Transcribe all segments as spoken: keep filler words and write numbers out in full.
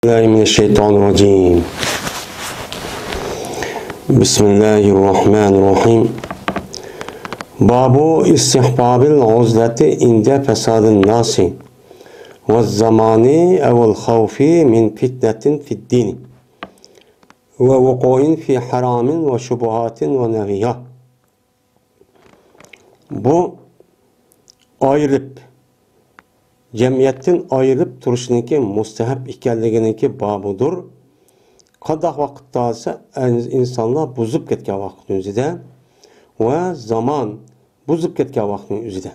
بالله من الشيطان الرجيم. بسم الله الرحمن الرحيم. باب استحباب العزلة عند فساد الناس والزمان أو الخوف من فتنة في الدين ووقوع في حرام وشبهات ونحوها. بۇ ئايرىلىپ، جەمئىيەتتىن ئايرىلىپ تۇرۇشنىڭكى مۇستەھەب ئىكەنلىكىنىڭكى بابىدۇر. قانداق ۋاقىتتا دېسە، ئىنسانلار بۇزۇپ كەتكەن ۋاقىتنىڭ ئۆزىدە ۋە زامان بۇزۇپ كەتكەن ۋاقىتنىڭ ئۆزىدە.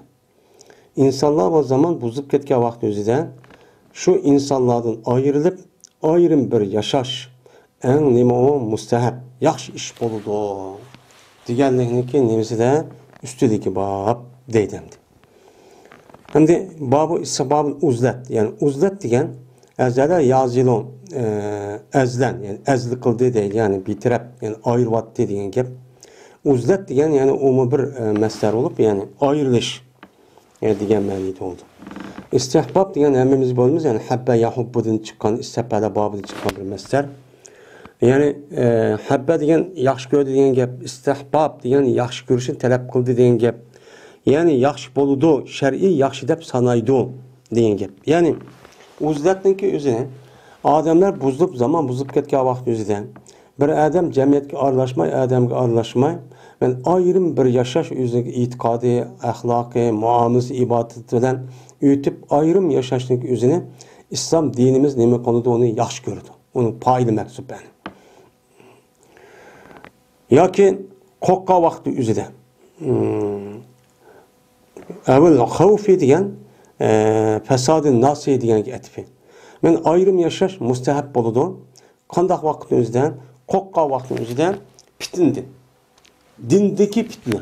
ئىنسانلار ۋە زامان بۇزۇپ كەتكەن ۋاقىتنىڭ ئۆزىدە شۇ ئىنسانلاردىن ئايرىلىپ، ئايرىم بىر ياشاش ئەڭ نېمە ئۇ مۇستەھەب، ياخشى ئىش بولىدۇ دېگەنلىكنىڭكى نېمىسىدە ئۈستىدىكى باب دەيدۇ ئەمدى. ئەمدى بابۇ ئىستىھبابۇل ئۇزلەت، يەنى ئۇزلەت دېگەن ئەزەلە يازىلۇ، ئە، ئەزلەن، يەنى ئەزلى قىلدى دەيدۇ، يەنى بىتەرەپ، يەنى ئايرىۋەتتى دېگەن گەپ. ئۇزلەت دېگەن يەنى ئۇمۇ بىر، ئە، مەسدەر بولۇپ، يەنى ئايرىلىش. يەنى دېگەن مەنىدە بولىدۇ. ئىستىھباب دېگەن ھەممىمىز بىلىمىز، يەنى ھەببە يەھۇببۇدىن چىققان، ئىستەپەلە بابىدىن چىققان بىر مەسدەر. يەنى، ئە، ھەببە دېگەن ياخشى كۆردى دېگەن گەپ، ئىستىھباب دېگەن ياخشى كۆرۈشنى تەلەپ قىلدى دېگەن گەپ. يەنى ياخشى بولىدۇ، شەرئىي ياخشى دەپ سانايدۇ دېگەن گەپ. يەنى ئۇزلەتنىڭكى ئۆزى ئادەملەر بۇزۇلۇپ، زامان بۇزۇلۇپ كەتكەن ۋاقىت ئۆزىدە بىر ئادەم جەمئىيەتكە ئارىلاشماي، ئادەمگە ئارىلاشماي، مەن ئايرىم بىر ياشاش، ئۆزىنىڭ ئېتىقادى، ئەخلاقى، مۇئامىلىسى، ئىبادىتى بىلەن ئۆتۈپ، ئايرىم ياشاشنىڭ ئۆزىنى ئىسلام دىنىمىز نېمە قىلىدۇ، ئۇنى ياخشى كۆرىدۇ. ئۇنىڭ پايدىلىق مەھسۇپ، يەنى. ياكى قورققان ۋاقتى ئۆزىدە. ئەۋل خەۋفى دېگەن، ئە، فەسادى ناسى دېگەنگە ئەتىپى. مەن ئايرىم ياشاش مۇستەھەب بولىدۇ. قانداق ۋاقىتنىڭ ئۆزىدە؟ قورققان ۋاقىتنىڭ ئۆزىدە پىتنىدىن. دىندىكى پىتنە.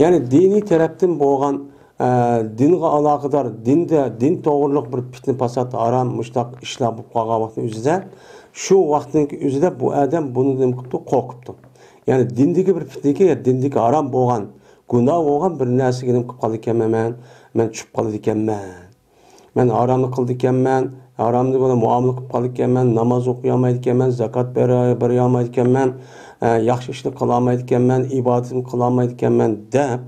يەنى دىنىي تەرەپتىن بولغان، ئە، دىنغا ئالاقىدار، دىندە، دىن توغرۇلۇق بىر پىتنە، پاسات، ھارام، مۇشتاق ئىشلار بولۇپ قالغان ۋاقىتنىڭ ئۆزىدە، شۇ ۋاقىتنىڭ ئۆزىدە بۇ ئادەم بۇنى نېمە قىپتۇ؟ قورقۇپتۇ. يەنى دىندىكى بىر پىتنىكى، دىندىكى ھارام بولغان، گۇناھ بولغان بىر نەرسىگە نېمە قىلىپ قالىدىكەنمەن مەن؟ مەن چۈشۈپ قالىدىكەنمەن. مەن ھارامنى قىلىدىكەنمەن، ھارامنى بىلەن مۇئامىلە قىلىپ قالىدىكەنمەن، ناماز ئوقۇيالمايدىكەنمەن، زاكات بېرە-، بېرەلمەيدىكەنمەن، ئە، ياخشى ئىشنى قىلالمايدىكەنمەن، ئىبادىتىمنى قىلالمايدىكەنمەن دەپ،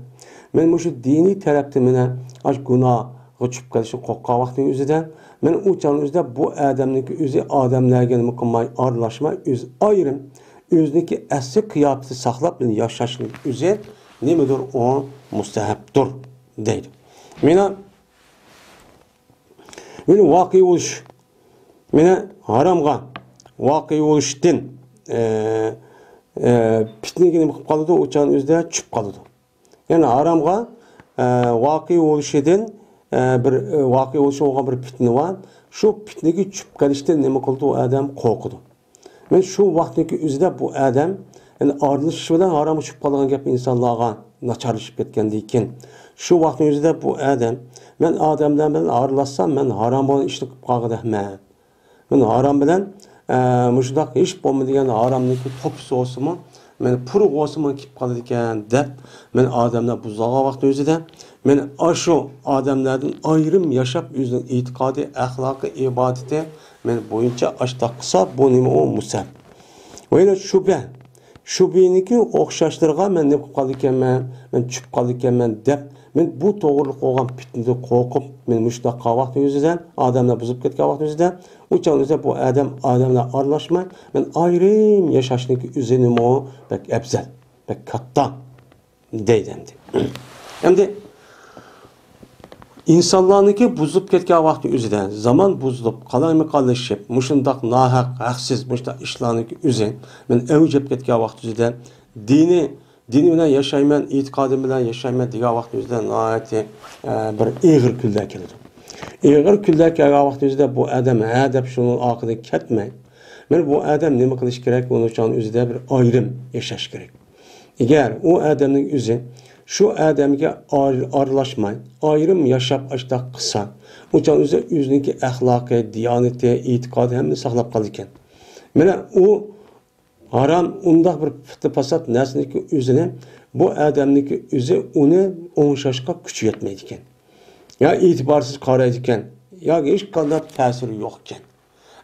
مەن مۇشۇ دىنىي تەرەپتىن مانا ئاشۇ گۇناھقا چۈشۈپ قېلىشتىن قورققان ۋاقتىنىڭ ئۆزىدە، مەن ئۇ چاغنىڭ ئۆزىدە بۇ ئادەمنىڭكى ئۆزى ئادەملەرگە نېمە قىلماي، ئارىلاشماي، ئۆزى ئايرىم، ئۆزىنىڭكى ئەسلى قىياپىتى ساقلاپ، ياشاشنىڭ ئۆزى نېمىدۇر، ئۇ مۇستەھەبتۇر دەيدۇ. مانا مانا ۋاقىئ بولۇش. مانا ھارامغا ۋاقىئ بولۇشتىن، ئە، ئە، پىتنىگە نېمە قىلىپ قالىدۇ؟ ئۇ چاغنىڭ ئۆزىدە چۈشۈپ قالىدۇ. يەنى ھارامغا، ئە، ۋاقىئ بولۇشىدىن، ئە، بىر، ئە، ۋاقىئ بولۇشى بولغان بىر پىتنە بار. شۇ پىتنىگە چۈشۈپ قېلىشتىن نېمە قىلىدۇ؟ ئۇ ئادەم قورقىدۇ. مانا شۇ ۋاقىتنىڭكى ئۆزىدە بۇ ئادەم، يەنى ئارىلىشىش بىلەن ھارامغا چۈشۈپ قالغان گەپ ئىنسانلارغا، ناچارلىشىپ كەتكەندىن كېيىن. شۇ ۋاقىتنىڭ ئۆزىدە بۇ ئادەم، مەن ئادەملەر بىلەن ئارىلاشسام، مەن ھارام بولغان ئىشنى قىلىپ قالغۇدەكمەن. مەن ھارام بىلەن، ئە، مۇشۇنداق ھېچ بولمىدى دېگەن ھارامنىڭكى توپىسى بولسىمۇ، مەن پۇرىقى بولسىمۇ كېلىپ قالىدىكەن دەپ، مەن ئادەملەر بۇزۇلغان ۋاقىتنىڭ ئۆزىدە، مەن ئاشۇ ئادەملەردىن ئايرىم ياشاپ، ئۆزىنىڭ ئېتىقادى، ئەخلاقى، ئىبادىتى، مەن بويىچە ئاشتاق قىلسا، بۇ نېمە ئۇ؟ مۇسەب. ۋە يەنە شۈبھە. شۈبھىنىڭكى ئوخشاشلىرىغا مەن نېمە قىلىپ قالىدىكەنمەن؟ مەن چۈشۈپ قالىدىكەنمەن دەپ، مەن بۇ توغرىلىق بولغان پىتنىدىن قورقۇپ، مەن مۇشۇنداق قالغان ۋاقتىنىڭ ئۆزىدە، ئادەملەر بۇزۇپ كەتكەن ۋاقتىنىڭ ئۆزىدە، ئۇ چاغنىڭ ئۆزىدە بۇ ئادەم، ئادەملەر ئارىلاشماي، مەن ئايرىم ياشاشنىڭكى ئۆزى نېمە ئۇ؟ بەك ئەۋزەل، بەك كاتتا. دەيدۇ ئەمدى. ئەمدى ئىنسانلارنىڭكى بۇزۇلۇپ كەتكەن ۋاقتى ئۆزىدە، زامان بۇزۇلۇپ، قالايمىقانلىشىپ، مۇشۇنداق ناھەق، ھەقسىز، مۇشۇنداق ئىشلارنىڭكى ئۆزى، مەن ئەۋج ئېلىپ كەتكەن ۋاقتى ئۆزىدە، دىنى، دىنى بىلەن ياشايمەن، ئېتىقادىم بىلەن ياشايمەن دېگەن ۋاقتى ئۆزىدە ناھايىتى، ئە، بىر ئېغىر كۈنلەر كېلىدۇ. ئېغىر كۈنلەر كەلگەن ۋاقتى ئۆزىدە بۇ ئادەم ھە دەپ شۇنىڭ ئارقىدىن كەتمەي، مانا بۇ ئادەم نېمە قىلىش كېرەك؟ ئۇنىڭ ئۈچۈن ئۆزىدە بىر ئايرىم ياشاش كېرەك. ئەگەر ئۇ ئادەمنىڭ ئۆزى شۇ ئادەمگە ئار-، ئارىلاشماي، ئايرىم ياشاپ ئاشتاق قىلسا، ئۇ چاغ ئۆزى ئۆزىنىڭكى ئەخلاقى، دىيانىتى، ئېتىقادى ھەممىنى ساقلاپ قالىدىكەن. مانا ئۇ ھارام، ئۇنداق بىر پىتنە-پاسات نەرسىنىڭكى ئۆزىنى، بۇ ئادەمنىڭكى ئۆزى ئۇنى ئوڭشاشقا كۈچى يەتمەيدىكەن. يا ئېتىبارسىز قارايدىكەن، ياكى ھېچقانداق تەسىرى يوقكەن.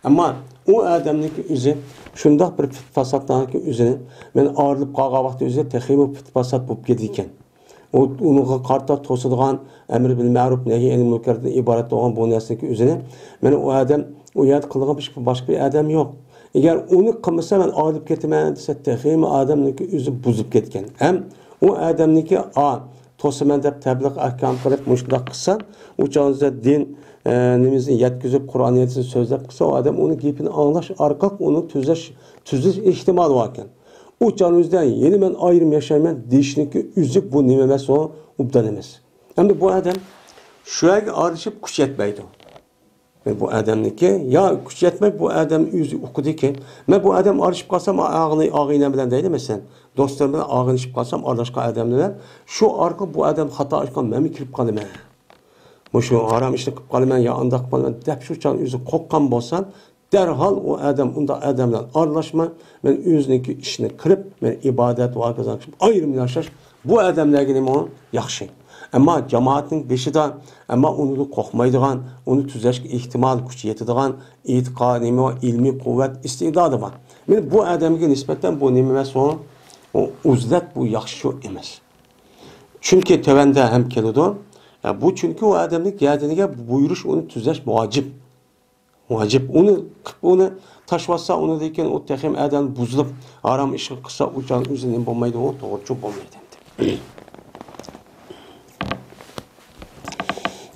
ئەمما ئۇ ئادەمنىڭكى ئۆزى شۇنداق بىر پىت-پاساتنىڭكى ئۆزىنى، مەن ئايرىلىپ قالغان ۋاقتى ئۆزى تېخىمۇ پىت-پاسات بولۇپ كېتىدىكەن. ئۇ، ئۇنىڭغا قارىتا توسىدىغان ئەمر بىل مەرۇپ، نەھي ئەنىل مۇنكەردىن ئىبارەت بولغان بۇ نەرسىنىڭكى ئۆزىنى، مەن ئۇ ئادەم، ئۇ يەردە قىلىدىغان باشقا، باشقا بىر ئادەم يوق. ئەگەر ئۇنى قىلمىسا، مەن ئايرىلىپ كېتىمەن دېسە، تېخىمۇ ئادەمنىڭكى ئۆزى بۇزۇلۇپ كەتكەن. ھەم ئۇ ئادەمنىڭكى، ئا، توسىمەن دەپ تەبلىغ ئەھكام قىلىپ مۇشۇنداق قىلسا، ئۇ چاغدا دىن، ئە، نېمىسىنى يەتكۈزۈپ، قۇرئان ھەدىسنى سۆزلەپ قىلسا، ئۇ ئادەم ئۇنىڭ گېپىنى ئاڭلاش ئارقىلىق ئۇنى تۈزەش، تۈزىلىش ئېھتىمالى بار ئىكەن. ئۇ چاغنىڭ ئۆزىدە يەنە مەن ئايرىم ياشايمەن دېيىشنىڭكى ئۆزى بۇ نېمە ئەمەس، ئۇ ئوبدان ئەمەس. ئەمدى بۇ ئادەم شۇ يەرگە ئارىلىشىپ كۈچ يەتمەيدۇ. بۇ ئادەمنىڭكى يا كۈچ يەتمەي، بۇ ئادەم ئۆزى ئۇقىدىكى، مەن بۇ ئادەم ئارىلىشىپ قالسام، ئاغىنە-، ئاغىنەم بىلەن دەيلى، مەسىلەن، دوستلىرىم بىلەن ئاغىنىشىپ قالسام، ئارىلاشقان ئادەملەر بىلەن، شۇ ئارقىلىق بۇ ئادەم خاتا ئىشقا مەنمۇ كىرىپ قالىمەن. مۇشۇ ھارام ئىشنى قىلىپ قالىمەن يا ئانداق قىلىپ قالىمەن دەپ شۇ چاغ ئۆزى قورققان بولسا، دەرھال ئۇ ئادەم ئۇنداق ئادەم بىلەن ئارىلاشماي، مەن ئۆزىنىڭكى ئىشىنى قىلىپ، مەن ئىبادەت ۋە ھاكازا قىلىپ ئايرىم ياشاش بۇ ئادەملەرگە نېمە ياخشى. ئەمما جامائەتنىڭ بېشىدا، ئەمما ئۇنىڭدىن قورقمايدىغان، ئۇنى تۈزەشكە ئېھتىمال كۈچى يېتىدىغان ئېتىقاد، نېمە، ئىلمىي قۇۋۋەت، ئىستىدادى بار. مەن بۇ ئادەمگە نىسبەتەن بۇ نېمە ئەمەس، ئۇ، ئۇ ئۇزلەت، بۇ ياخشى ئەمەس. چۈنكى تۆۋەندە ھەم كېلىدۇ. يا، بۇ چۈنكى ئۇ ئادەمنىڭ گەدىنىگە بۇيرۇش، ئۇنى تۈزەش ۋاجىپ. ۋاجىپ. ئۇنى قىپ، ئۇنى تاشلىۋاتسا، ئۇنىڭدىن كېيىن ئۇ تېخىمۇ ئادەم بۇزۇلۇپ، ھارام ئىشقا قىلسا، ئۇ چاغ ئۆزى نېمە بولمايدۇ، ئۇ توغرىچۇ بولمايدۇ ئەمدى.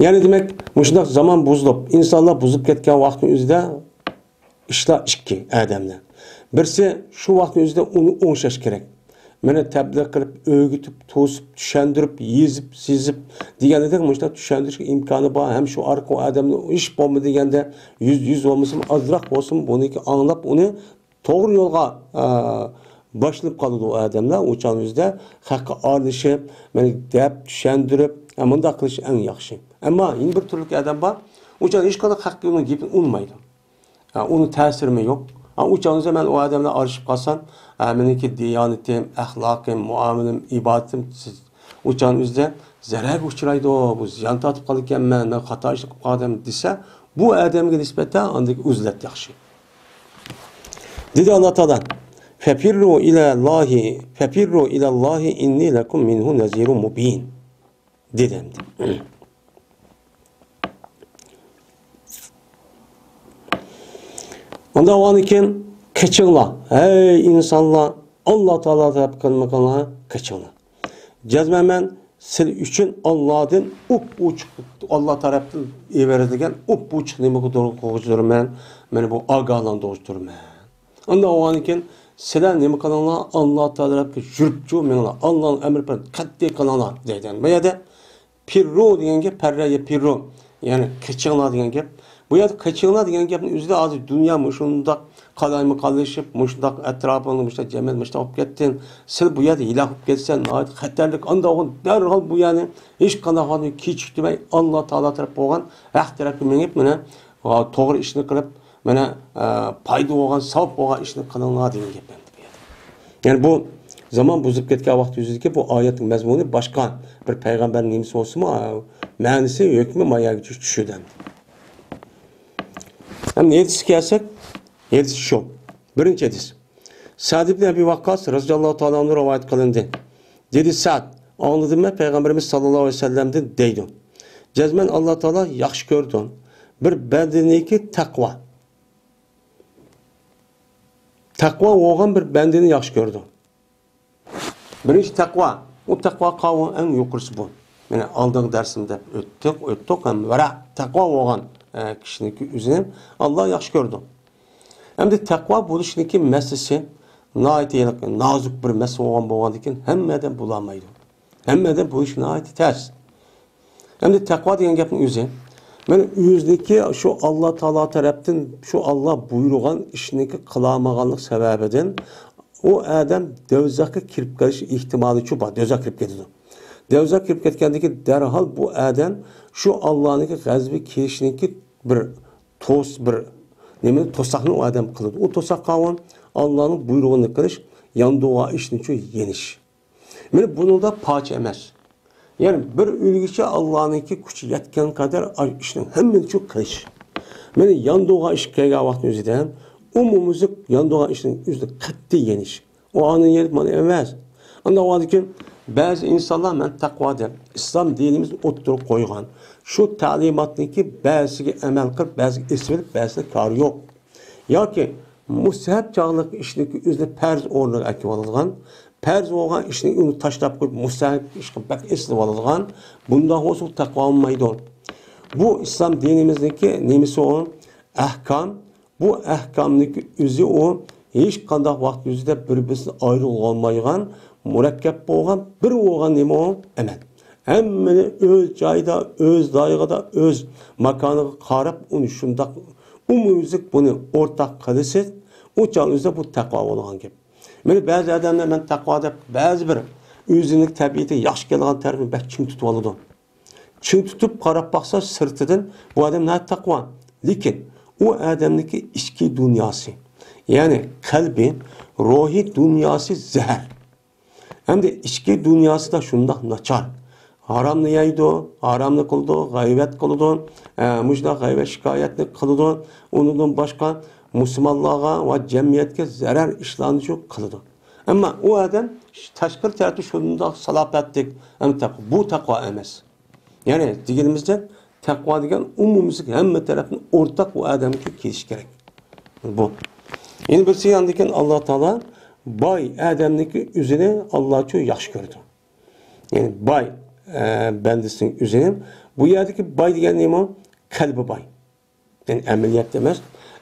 يەنى دېمەك، مۇشۇنداق زامان بۇزۇلۇپ، ئىنسانلار بۇزۇلۇپ كەتكەن ۋاقىتنىڭ ئۆزىدە ئىشلار ئىككى ئادەمدە. بىرسى شۇ ۋاقىتنىڭ ئۆزىدە ئۇنى ئوڭشاش كېرەك. مانا تەبلىغ قىلىپ، ئۆگىتىپ، توسۇپ، چۈشەندۈرۈپ، يېزىپ، سىزىپ دېگەندەك مۇشۇنداق چۈشەندۈرۈشكە ئىمكانى بار ھەم شۇ ئارقىلىق ئۇ ئادەمنى ھېچ بولمىدى دېگەندە يۈز، يۈز بولمىسىمۇ ئازراق بولسىمۇ بۇنىڭكى ئاڭلاپ ئۇنى توغرا يولغا، ئا، باشلىنىپ قالىدۇ ئۇ ئادەملەر. ئۇ چاغنىڭ ئۆزىدە خەققە ئارىلىشىپ، مانا دەپ چۈشەندۈرۈپ، ئا، مۇنداق قىلىش ئەڭ ياخشى. ئەمما يەنە بىر تۈرلۈك ئادەم بار. ئۇ چاغ ھېچقانداق خەققە ئۇنىڭ گېپىنى ئۇنىمايدۇ. ھە، ئۇنىڭ تەسىرىمۇ يوق. ھە، ئۇ چاغدا مەن ئۇ ئادەم بىلەن ئارىلىشىپ قالسام، ھە، مېنىڭكى دىيانىتىم، ئەخلاقىم، مۇئامىلەم، ئىبادىتىم سىز-، ئۇ چاغنىڭ ئۆزىدە زەرەرگە ئۇچرايدۇ، بۇ زىيان تارتىپ قالىدىكەنمەن، مەن خاتا ئىشنى قىلىپ قالدىم دېسە، بۇ ئادەمگە نىسبەتەن ئاندىكى ئۆزلەت ياخشى. دېدى ئاللا تائالا، فەپىررۇ ئىلەللاھى، فەپىررۇ ئىلەللاھى ئىننى لەكۇم مىنھۇ نەزىرۇم مۇبىن. دېدى ئەمدى. ئۇنداق بولغاندىن كېيىن، قېچىڭلار، ھەي ئىنسانلار، ئاللا تائالا تەرەپ قىلمىقىڭلار، قېچىڭلار. جەزمەن مەن سىلەر ئۈچۈن ئاللادىن ئوپئوچۇق، ئاللا تەرەپتىن بېرىلگەن ئوپئوچۇق نېمىگە تۇرغۇزۇرمەن، مانا بۇ ئاگاھلاندۇرغۇچىدۇرمەن. ئاندىن ئۇنىڭدىن كېيىن سىلەر نېمە قىلىڭلار؟ ئاللا تائالا تەرەپكە يۈرۈپ مېڭىڭلار. ئاللانىڭ ئەمرى بىلەن قەتئىي قىلىڭلار دەيدۇ. بۇ يەردە پىررۇ دېگەن گەپ، پەررە يەپىررۇ، يەنى قېچىڭلار دېگەن گەپ. بۇ يەردە قېچىڭلار دېگەن گەپنىڭ ئۆزىدە ھازىر دۇنيا مۇشۇنداق قالايمىقانلىشىپ، مۇشۇنداق ئەتراپىڭدا مۇشۇنداق جەمئىيەت مۇشۇنداق بولۇپ كەتتى. سىلەر بۇ يەردە ھالاك بولۇپ كەتسەڭ، ناھايىتى خەتەرلىك. ئاندىن دەرھال بۇ يەرنى ھېچقانداق ھالدا كېچىكتۈرمەي، ئاللا تائالا تەرەپ بولغان ھەق تەرەپكە مېڭىپ، مانا، توغرا ئىشنى قىلىپ، مانا، ئە، پايدا بولغان، ساۋاب بولغان ئىشنى قىلىڭلار دېگەن گەپ ئەمدى بۇ يەردە. يەنى بۇ زامان بۇزۇپ كەتكەن ۋاقىت يۈزىدىكى بۇ ئايەتنىڭ مەزمۇنى باشقا بىر پەيغەمبەرنىڭ نېمىسى بولسىمۇ، ئە، مەنىسى، ھۆكمى ما يەرگە چۈش-، چۈشىدۇ ئەمدى. ئەمدى ھەدىسكە كەلسەك، ھەدىس شۇ. بىرىنچى ھەدىس. سەئد ئىبن ئەبى ۋەققاس رەزىياللاھۇ تائالا ئەنھۇ رىۋايەت قىلىندى. دېدى سەئد، ئاڭلىدىم مەن پەيغەمبىرىمىز ساللاللاھۇ ئەلەيھى ۋەسەللەمدىن دەيدۇ. جەزمەن ئاللا تائالا ياخشى كۆرىدۇ. بىر بەندىنىڭكى تەقۋا. تەقۋا بولغان بىر بەندىنى ياخشى كۆرىدۇ. بىرىنچى تەقۋا. ئۇ تەقۋا قاۋۇ ئەڭ يۇقىرىسى بۇ. مانا ئالدىنقى دەرسىمدە دەپ ئۆتتۇق، ئۆتتۇق. ھەم ۋەرە تەقۋا بولغان، ئە، كىشىنىڭكى ئۆزىنى ئاللا ياخشى كۆرىدۇ. ئەمدى تەقۋا بولۇشنىڭكى مەسىلىسى ناھايىتى نازۇك بىر مەسىلە بولغان بولغاندىكىن ھەممە ئادەم بولالمايدۇ. ھەممە ئادەم بولۇشى ناھايىتى تەس. ئەمدى تەقۋا دېگەن گەپنىڭ ئۆزى، مانا ئۆزىنىڭكى شۇ ئاللا تائالا تەرەپتىن، شۇ ئاللا بۇيرۇغان ئىشنىڭكى قىلالمىغانلىق سەۋەبىدىن ئۇ ئادەم دوزاخقا كىرىپ قېلىش ئېھتىمالىچۇ بار، دوزاخقا كىرىپ كېتىدۇ. دوزاخقا كىرىپ كەتكەندىن كېيىن دەرھال بۇ ئادەم شۇ ئاللانىڭكى غەزىپى كېلىشنىڭكى بىر توس، بىر نېمىنى، توساقنى ئۇ ئادەم قىلىدۇ. ئۇ توساق قاۋۇ ئاللانىڭ بۇيرۇغىنى قىلىش، ياندۇرغان ئىشنىچۇ يېنىش. مانا بۇنىڭدا پاچ ئەمەس. يەنى بىر ئۆلگۈچە ئاللانىڭكى كۈچى يەتكەن قەدەر ئاي-، ئىشنىڭ ھەممىنى شۇ قىلىش. مانا ياندۇرغان ئىشقا كەلگەن ۋاقىتنىڭ ئۆزىدە ئومۇميۈزلۈك ياندۇرغان ئىشنىڭ ئۆزىنى قەتئىي يېنىش. ئۇ ئاندىن يېنىپ مانا ئەمەس. ئاندىن ئۇنىڭدىن كېيىن بەزى ئىنسانلار مەن تەقۋا دەپ ئىسلام دىنىمىزنى ئوتتۇرىغا قويغان. شۇ تەلىماتنىڭكى بەزىسىگە ئەمەل قىلىپ، بەزىسىگە ئېسىۋېلىپ، بەزىسىگە كارى يوق. ياكى مۇستەھەپ چاغلىق ئىشنىڭكى ئۆزىنى پەرز ئورنىغا ئەكىۋالىدىغان، پەرز بولغان ئىشنى ئۇنى تاشلاپ قويۇپ، مۇستەھەپ ئىشقا بەك ئېسىلىۋالىدىغان، بۇنداق بولسا ئۇ تەقۋا بولمايدۇ. بۇ ئىسلام دىنىمىزنىڭكى نېمىسى ئۇ؟ ئەھكام. بۇ ئەھكامنىڭكى ئۆزى ئۇ ھېچقانداق ۋاقىت يۈزىدە بىر-بىرسىدىن ئايرىلغانمايدىغان، مۇرەككەپ بولغان، بىر بولغان نېمە ئۇ؟ ئەمەل. ھەممىنى ئۆز جايىدا، ئۆز لايىقىدا، ئۆز ماكانىغا قاراپ، ئۇنى شۇنداق ئومۇميۈزلۈك بۇنى ئورتاق قىلىسىز، ئۇ چاغ ئۆزىدە بۇ تەقۋا بولغان گەپ. مانا بەزى ئادەملەر مەن تەقۋا دەپ، بەزى بىر ئۆزىنىڭ تەبىئىتى ياخشى كېلىدىغان تەرىپىنى بەك چىڭ تۇتۇۋالىدۇ. چىڭ تۇتۇپ قاراپ باقسا، سىرتىدىن بۇ ئادەم ناھايىتى تەقۋا. لېكىن ئۇ ئادەمنىڭكى ئىچكى دۇنياسى، يەنى قەلبى، روھىي دۇنياسى زەھەر. ئەمدى ئىچكى دۇنياسىدا شۇنداق ناچار. ھارامنى يەيدۇ، ھارامنى قىلىدۇ، غەيۋەت قىلىدۇ، ئە، مۇشۇنداق غەيۋەت شىكايەتنى قىلىدۇ. ئۇنىڭدىن باشقا مۇسۇلمانلارغا ۋە جەمئىيەتكە زەرەر ئىشلارنىچۇ قىلىدۇ. ئەمما ئۇ ئادەم تاشقىرى تەرىپى شۇنداق سالاپەتلىك، ئەمما تەق-، بۇ تەقۋا ئەمەس. يەنى دېگىنىمىزدەك، تەقۋا دېگەن ئومۇميۈزلۈك ھەممە تەرەپتىن ئورتاق ئۇ ئادەمگە كېلىشى كېرەك. بۇ. يەنە بىرسى، ئاندىن كېيىن ئاللا تائالا باي ئادەمنىڭكى ئۆزىنى ئاللاچۇ ياخشى كۆرىدۇ. يەنى باي، ئە، بەندىسىنىڭ ئۆزىنى. بۇ يەردىكى باي دېگەن نېمە؟ قەلبى باي. يەنى ئەمەلىيەتتە ئەمەس.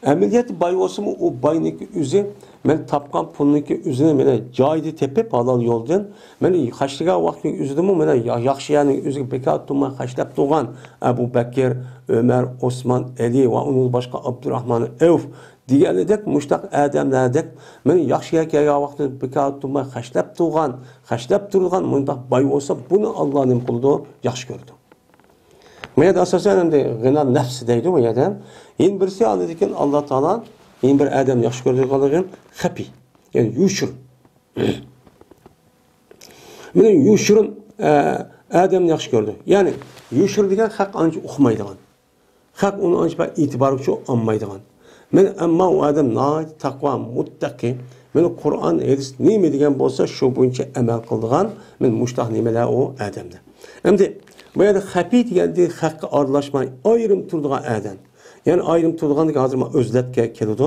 ئەمەلىيەتتە باي بولسىمۇ، ئۇ باينىڭكى ئۆزى، مەن تاپقان پۇلنىڭكى ئۆزىنى مانا جايىدا تېپىپ، ھالال يولدىن، مانا خەجلىگەن ۋاقتىنىڭ ئۆزىدىمۇ، مانا يا-، ياخشى يەرنىڭ ئۆزىگە بىكار تۇرماي خەجلەپ تۇرغان ئەبۇ بەكىر، ئۆمەر، ئوسمان، ئەلى ۋە ئۇنىڭدىن باشقا ئابدۇراھمان ئەۋف دېگەنىدەك، مۇشۇنداق ئادەملەردەك، مانا ياخشى يەرگە كەلگەن ۋاقتىدا بىكار تۇرماي خەجلەپ تۇرغان، خەجلەپ تۇرىدىغان مۇنداق باي بولسا، بۇنى ئاللا نېمە قىلىدۇ؟ ياخشى كۆرىدۇ. بۇ يەردە ئاساسەن ئەمدى غىنا نەپس دەيدۇ بۇ يەردە. يەنە بىرسى، ئاندىن كېيىن ئاللا تائالا يەنە بىر ئادەمنى ياخشى كۆرىدىغانلىقى خەپىي، يەنى يوشۇرۇن. مانا يوشۇرۇن، ئە، ئادەمنى ياخشى كۆرىدۇ. يەنى يوشۇرۇن دېگەن خەق ئانچە ئۇقمايدىغان. خەق ئۇنى ئانچە بەك ئېتىبارغىچۇ ئالمايدىغان. مانا ئەمما ئۇ ئادەم ناھايىتى تەقۋا، مۇتتەقى. مانا قۇرئان، ھەدىس نېمە دېگەن بولسا، شۇ بويىچە ئەمەل قىلىدىغان، مانا مۇشۇنداق نېمىلەر ئۇ ئادەمدە. ئەمدى بۇ يەردە خەپىي دېگەندە خەققە ئارىلاشماي، ئايرىم تۇرىدىغان ئادەم. يەنى ئايرىم تۇرىدىغاندىكىن ھازىر مانا ئۆزلەتكە كېلىدۇ.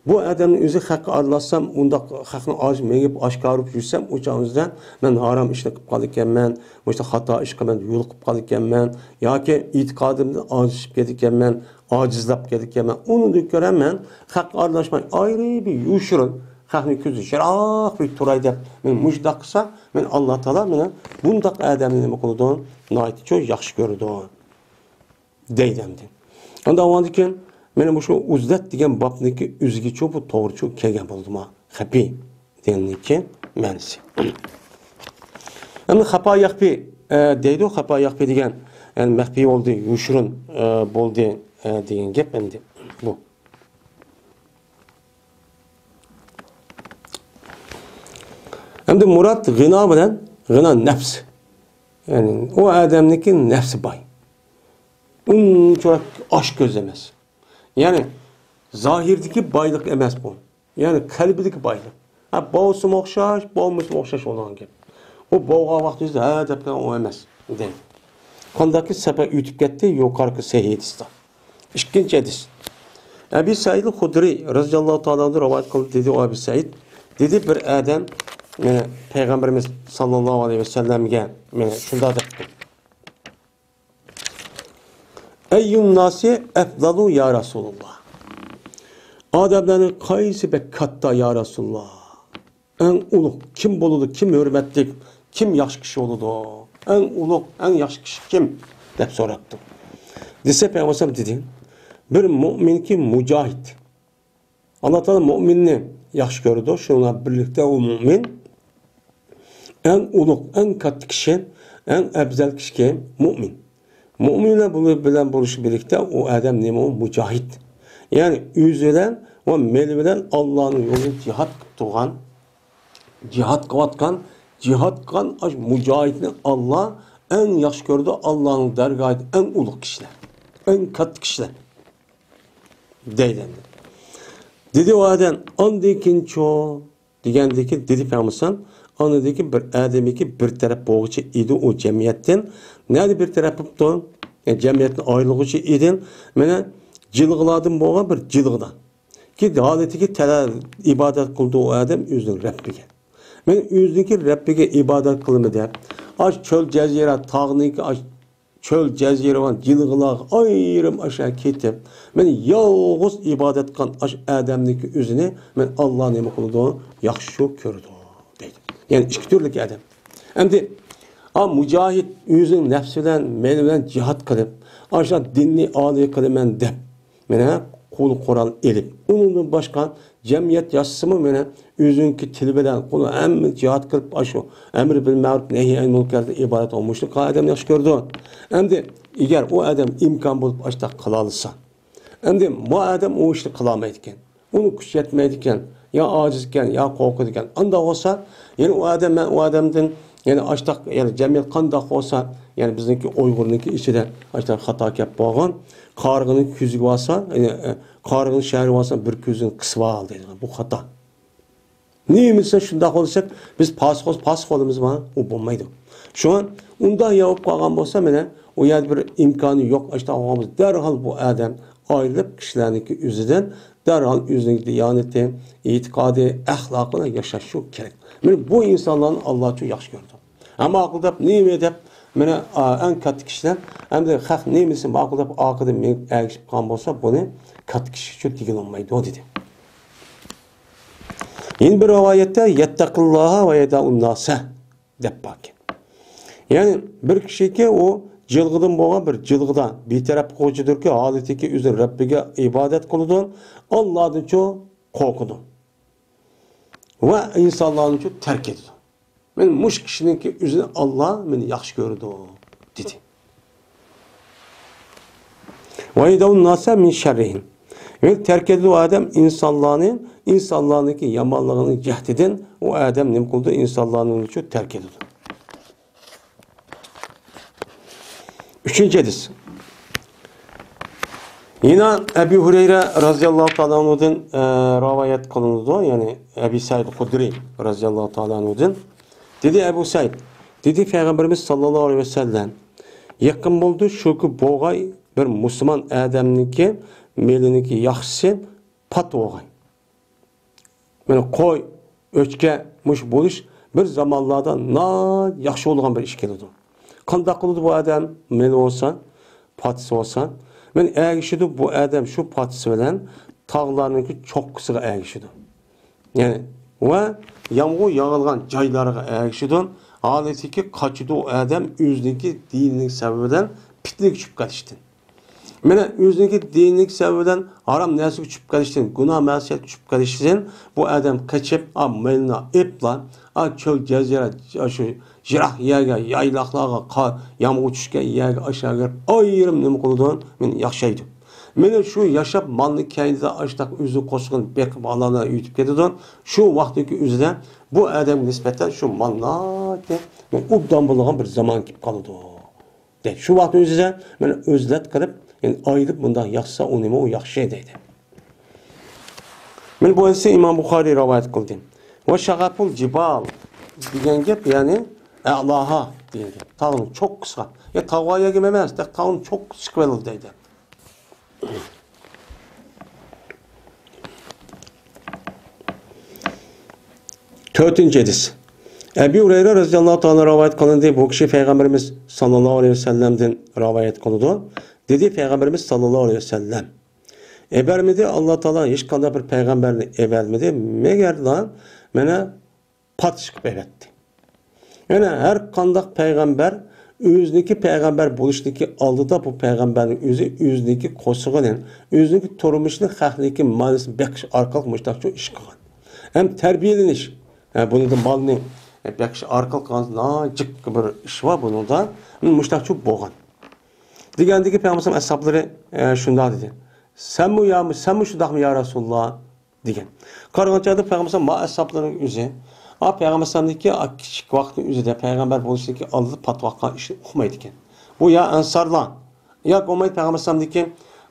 بۇ ئادەمنىڭ ئۆزى خەققە ئارىلاشسام، ئۇنداق خەقنىڭ ئارىسىغا مېڭىپ، ئاشكارا بولۇپ يۈرسەم، ئۇ چاغ ئۆزىدە مەن ھارام ئىشنى قىلىپ قالىدىكەنمەن، مۇشۇنداق خاتا ئىشقا مەن يولۇقۇپ قالىدىكەنمەن ياكى ئېتىقادىمدىن ئاجىزلىشىپ كېتىدىكەنمەن، ئاجىزلاپ كېتىدىكەنمەن. ئۇنىڭدىن كۆرە مەن خەققە ئارىلاشماي، ئايرى بىر يوشۇرۇن، خەقنىڭ كۆزى يىراق بىر تۇراي دەپ، مەن مۇشۇنداق قىلسا، مەن ئاللا تائالا مانا بۇنداق ئادەمنى نېمە قىلىدۇ؟ ناھايىتى چوڭ ياخشى كۆرىدۇ. دەيدۇ ئەمدى. ئاندىن ئاۋۋالدىن كېيىن مانا مۇشۇ ئۇزلەت دېگەن بابنىڭكى ئۆزىگىچۇ بۇ توغرىچۇ كەلگەن بولدىما؟ خەپىي دېگەننىڭكى مەنىسى. ئەمدى خەپا يەخپى، ئە، دەيدۇ. خەپا يەخپى دېگەن، يەنى مەخپىي بولدى، يوشۇرۇن، ئە، بولدى، ئە، دېگەن گەپ ئەمدى بۇ. ئەمدى مۇراد غىنا بىلەن غىنا نەپس. يەنى ئۇ ئادەمنىڭكى نەپسى باي. ئۇنچىۋالا ئاچ كۆز ئەمەس. يەنى زاھىردىكى بايلىق ئەمەس بۇ. يەنى قەلبىدىكى بايلىق. ھە، بولسىمۇ ئوخشاش، بولمىسىمۇ ئوخشاش بولىدىغان گەپ. ئۇ بولغان ۋاقتىدا ھە دەپ تۇرغان ئۇ ئەمەس، دەيدۇ. قانداقكى سەپەر ئۆتۈپ كەتتى يۇقىرىقى سەھىھ ھەدىستە. ئىككىنچى ھەدىس. ئەبى سەئىد خۇدرىي رەزىياللاھۇ تائالا ئەنھۇ رىۋايەت قىلدى، دېدى ئۇ ئەبى سەئىد. دېدى، بىر ئادەم، مانا، پەيغەمبىرىمىز ساللاللاھۇ ئەلەيھى ۋەسەللەمگە، مانا، شۇنداق دەپتۇ. ئەييۇن ناسى ئەفزالۇ يا رەسۇلاللا. ئادەملەرنىڭ قايسى بەك كاتتا يا رەسۇلاللا؟ ئەڭ ئۇلۇغ كىم بولىدۇ؟ كىم ھۆرمەتلىك؟ كىم ياخشى كىشى بولىدۇ؟ ئەڭ ئۇلۇغ، ئەڭ ياخشى كىشى كىم؟ دەپ سوراپتۇ. دېسە پەيغەمبەر دېدى، بىر مۆمىنكى مۇجاھىد. ئاللا تائالا مۆمىننى ياخشى كۆرىدۇ. شۇنىڭ بىلەن بىرلىكتە ئۇ مۆمىن ئەڭ ئۇلۇغ، ئەڭ كاتتا كىشى، ئەڭ ئەپزەل كىشى مۆمىن. مۆمىن بىلەن بولۇش بىلەن بىرلىكتە ئۇ ئادەم نېمە؟ ئۇ مۇجاھىد. يەنى ئۆزى بىلەن ۋە مېلى بىلەن ئاللانىڭ يولىدا جىھاد قىلىپ تۇرغان، جىھاد قىلىۋاتقان، جىھاد قىلغان ئاشۇ مۇجاھىدنى ئاللا ئەڭ ياخشى كۆرىدۇ. ئاللانىڭ دەرگاھىدا ئەڭ ئۇلۇغ كىشىلەر، ئەڭ كاتتا كىشىلەر. دەيدۇ. دېدى ئۇ ئادەم، ئاندىن كېيىنچۇ؟ دېگەندىكى دېدى پەيغەمبەر، ئاندىن كېيىن بىر ئادەمكى بىر تەرەپ بولغۇچى ئىدى ئۇ جەمئىيەتتىن. نەدە بىر تەرەپ بوپتۇ؟ يەنى جەمئىيەتتىن ئايرىلغۇچى ئىدى. مانا جىلغىلاردىن بولغان بىر جىلغىدا. كى ھالىتىگە تەلە ئىبادەت قىلدى ئۇ ئادەم ئۆزىنىڭ رەببىگە. مەن ئۆزىنىڭكى رەببىگە ئىبادەت قىلىمەن دەپ، ئاش چۆل جەزىرە تاغنىڭكى ئاش چۆل جەزىرىۋان جىلغىلارغا ئايرىم ئاشا كېتىپ، مەن يالغۇز ئىبادەت قىلغان ئاش ئادەمنىڭكى ئۆزىنى مەن ئاللا نېمە قىلىدۇ؟ ياخشى كۆرىدۇ، دەيدۇ. يەنى ئىككى تۈرلۈك ئادەم. ئەمدى ئا مۇجاھىد ئۆزىنىڭ نەپسى بىلەن، مېلى بىلەن جىھاد قىلىپ، ئاشۇ دىننى ئالىي قىلىمەن دەپ، مانا قول قورال ئېلىپ، ئۇنىڭدىن باشقا جەمئىيەت ياشىسىمۇ، مانا ئۆزىنىڭكى تىلى بىلەن قول ھەممە جىھاد قىلىپ، ئاشۇ ئەمر بىل مەرۇپ، نەھي ئەن مۇنكەردىن ئىبارەت بولغان مۇشۇنداق ئادەمنى ياخشى كۆرىدۇ. ئەمدى ئەگەر ئۇ ئادەم ئىمكان بولۇپ ئاشۇنداق قىلالىسا، ئەمدى بۇ ئادەم ئۇ ئىشنى قىلالمايدىكەن. ئۇنىڭ كۈچى يەتمەيدىكەن، يا ئاجىزكەن، يا قورقىدىكەن. ئانداق بولسا، يەنە ئۇ ئادەم، مەن ئۇ ئادەمدىن، يەنە ئاشتاق، يەنە جەمئىيەت قانداق بولسا، يەنە بىزنىڭكى ئۇيغۇرنىڭكى ئىچىدە ئاشتاق خاتا كەپ بولغان، قارىغىنىڭ كۆزىگە بارسا، يەنە، ئە، قارىغىنىڭ شەھىرىگە بارسا، بىر كۆزىنى قىسىۋال دەيدىغان. بۇ خاتا. نېمە دېسە شۇنداق بولسا، بىز پاسىق بولسا، پاسىق بولىمىزما؟ ئۇ بولمايدۇ. شۇڭا ئۇنداق ياۋۇپ قالغان بولسا، مانا ئۇ يەردە بىر ئىمكانى يوق، ئاشتاق بولغان بولسا، دەرھال بۇ ئادەم ئايرىلىپ، كىشىلەرنىڭكى ئۆزىدىن دەرھال ئۆزىنىڭ دىيانىتى، ئېتىقادى، ئەخلاقى بىلەن ياشاشى كېرەك. مانا بۇ ئىنسانلارنى ئاللا ئۈچۈن ياخشى كۆرىدۇ. ھەم ئاقىل دەپ نېمە دەپ، مانا، ئا، ئەڭ كاتتا كىشىلەر، ئەمدى خەق نېمىسى ماقۇل دەپ ئارقىدىن مېڭىپ ئەگىشىپ قالغان بولسا، بۇنى كاتتا كىشى ئۈچۈن دېگىلى بولمايدۇ، دېدى. يەنە بىر رىۋايەتتە، يەتتەقىللاھا ۋە يەدەئۇن ناسە دەپ باركەن. يەنى بىر كىشىكى ئۇ جىلغىدىن بولغان بىر جىلغىدا بىتەرەپ قىلغۇچىدۇركى، ھالىتىكى ئۆزىنى رەببىگە ئىبادەت قىلىدۇ، ئاللادىنچۇ قورقىدۇ ۋە ئىنسانلارنىچۇ تەرك ئېتىدۇ. مەن مۇشۇ كىشىنىڭكى ئۆزىنى ئاللا مېنى ياخشى كۆرىدۇ، دېدى. ۋە يەدەئۇن ناسە مىن شەررىھىم. يەنى تەرك ئېتىدۇ ئادەم ئىنسانلارنى، ئىنسانلارنىڭكى يامانلىقىنىڭ جەھىتىدىن ئۇ ئادەم نېمە قىلىدۇ؟ ئىنسانلارنىڭچۇ تەرك ئېتىدۇ. ئۈچىنچى ھەدىس. يەنە ئەبۇ ھۇرەيرە رازىياللاھۇ تائالا ئەنھۇدىن، ئە، رىۋايەت قىلىنىدۇ، يەنى ئەبى سەئىد خۇدرى رازىياللاھۇ تائالا ئەنھۇدىن. دېدى ئەبۇ سەئىد، دېدى پەيغەمبىرىمىز ساللاللاھۇ ئەلەيھى ۋەسەللەم، يېقىن بولدى شۇكى بولغاي بىر مۇسۇلمان ئادەمنىڭكى مېلىنىڭكى ياخشىسى پات بولغاي. مانا قوي، ئۆچكە، مۇشۇ بولۇش بىر زامانلاردا ناھايىتى ياخشى بولىدىغان بىر ئىش كېلىدۇ. قانداق قىلىدۇ بۇ ئادەم؟ مېلى بولسا، پاتىسى بولسا، مانا ئەگىشىدۇ بۇ ئادەم شۇ پاتىسى بىلەن تاغلارنىڭكى چوققىسىغا ئەگىشىدۇ. يەنى ۋە يامغۇر ياغىدىغان جايلارغا ئەگىشىدۇ. ھالىتىكى قاچىدۇ ئۇ ئادەم ئۆزىنىڭكى دىنىنىڭ سەۋەبى بىلەن پىتنىگە چۈشۈپ قېلىشتىن. مانا ئۆزىنىڭكى دىنىنىڭ سەۋەبى بىلەن ھارام نەرسىگە چۈشۈپ قېلىشتىن، گۇناھ مەسىيەتكە چۈشۈپ قېلىشتىن بۇ ئادەم قېچىپ، ئا، مېلىنى ئېپلا، ئا، چۆل جەزىرە، ئاشۇ يىراق يەرگە، يايلاقلارغا، قا-، يامغۇر چۈشكەن يەرگە ئاشاۋېرىپ، ئايرىم نېمە قىلىدۇ؟ مېنى ياشايدۇ. مېنى شۇ ياشاپ، مالنى كەينىدە ئاشتاق ئۆزى قوشقىنى بېقىپ، ئالانلار ئۆتۈپ كېتىدۇ. شۇ ۋاقىتتىكى ئۆزىدە بۇ ئادەمگە نىسبەتەن شۇ مال ناھايىتى ئوبدان بولىدىغان بىر زامان كېلىپ قالىدۇ. دەيدۇ. شۇ ۋاقىتنىڭ ئۆزىدە مانا ئۆزلەت قىلىپ، يەنى ئايرىپ مۇنداق ياخشىسا، ئۇ نېمە، ئۇ ياخشى دەيدۇ. مانا بۇ ھەدىسنى ئىمام بۇخارىي رىۋايەت قىلدى. ۋە شەغەفۇل جىبال دېگەن گەپ، يەنى ئەلاھا دېگەن گەپ. تاغنىڭ چوققىسىغا. يا تاغ بار يەرگە ئەمەس، تاغنىڭ چوققىسى چىقىۋېلىدۇ دەيدۇ. تۆتىنچى ھەدىس. ئەبى ھۇرەيرە رەزىياللاھۇ تائالا رىۋايەت قىلىندى. بۇ كىشى پەيغەمبىرىمىز ساللاللاھۇ ئەلەيھى ۋەسەللەمدىن رىۋايەت قىلىدۇ. دېدى پەيغەمبىرىمىز ساللاللاھۇ ئەلەيھى ۋەسەللەم، ئېبەرمىدى، ئاللا تائالا ھېچقانداق بىر پەيغەمبەرنى ئېبەرمىدى، مەگەرلا مانا پاتىش قىلىپ ئەۋەتتى. يەنى ھەر قانداق پەيغەمبەر ئۆزىنىڭكى پەيغەمبەر بولۇشىدىكى ئالدىدا بۇ پەيغەمبەرنىڭ ئۆزى ئۆزىنىڭكى قورسىقىنى، ئۆزىنىڭكى تۇرمۇشىنى، خەقنىڭكى مالىنى بېقىش ئارقىلىق مۇشۇنداقچۇ ئىش قىلغان. ھەم تەربىيەلىنىش، ھە، بۇنىڭدا مالنى بېقىش ئارقىلىق قىلغان ناھايىتى جىق بىر ئىش بار بۇنىڭدا. مۇشۇنداقچۇ بولغان. دېگەندىكى پەيغەمبەر ئەسھابلىرى، ئە، شۇنداق دېدى. سەنمۇ يا، سەنمۇ شۇنداقمۇ يا رەسۇلاللا؟ دېگەن. قارىغان چاغدا پەيغەمبەر ما ئەسھابلىرىنىڭ ئۆزى، ئا، پەيغەمبەر ئەلەيھىسسالامدىكى، ئا، كىچىك ۋاقىتنىڭ ئۆزىدە پەيغەمبەر بولۇشتىكى ئالدىدا پاتىۋاتقان ئىشنى ئۇقمايدىكەن. بۇ يا ئەنسارلار، ياكى بولمايدۇ پەيغەمبەر ئەلەيھىسسالامدىكى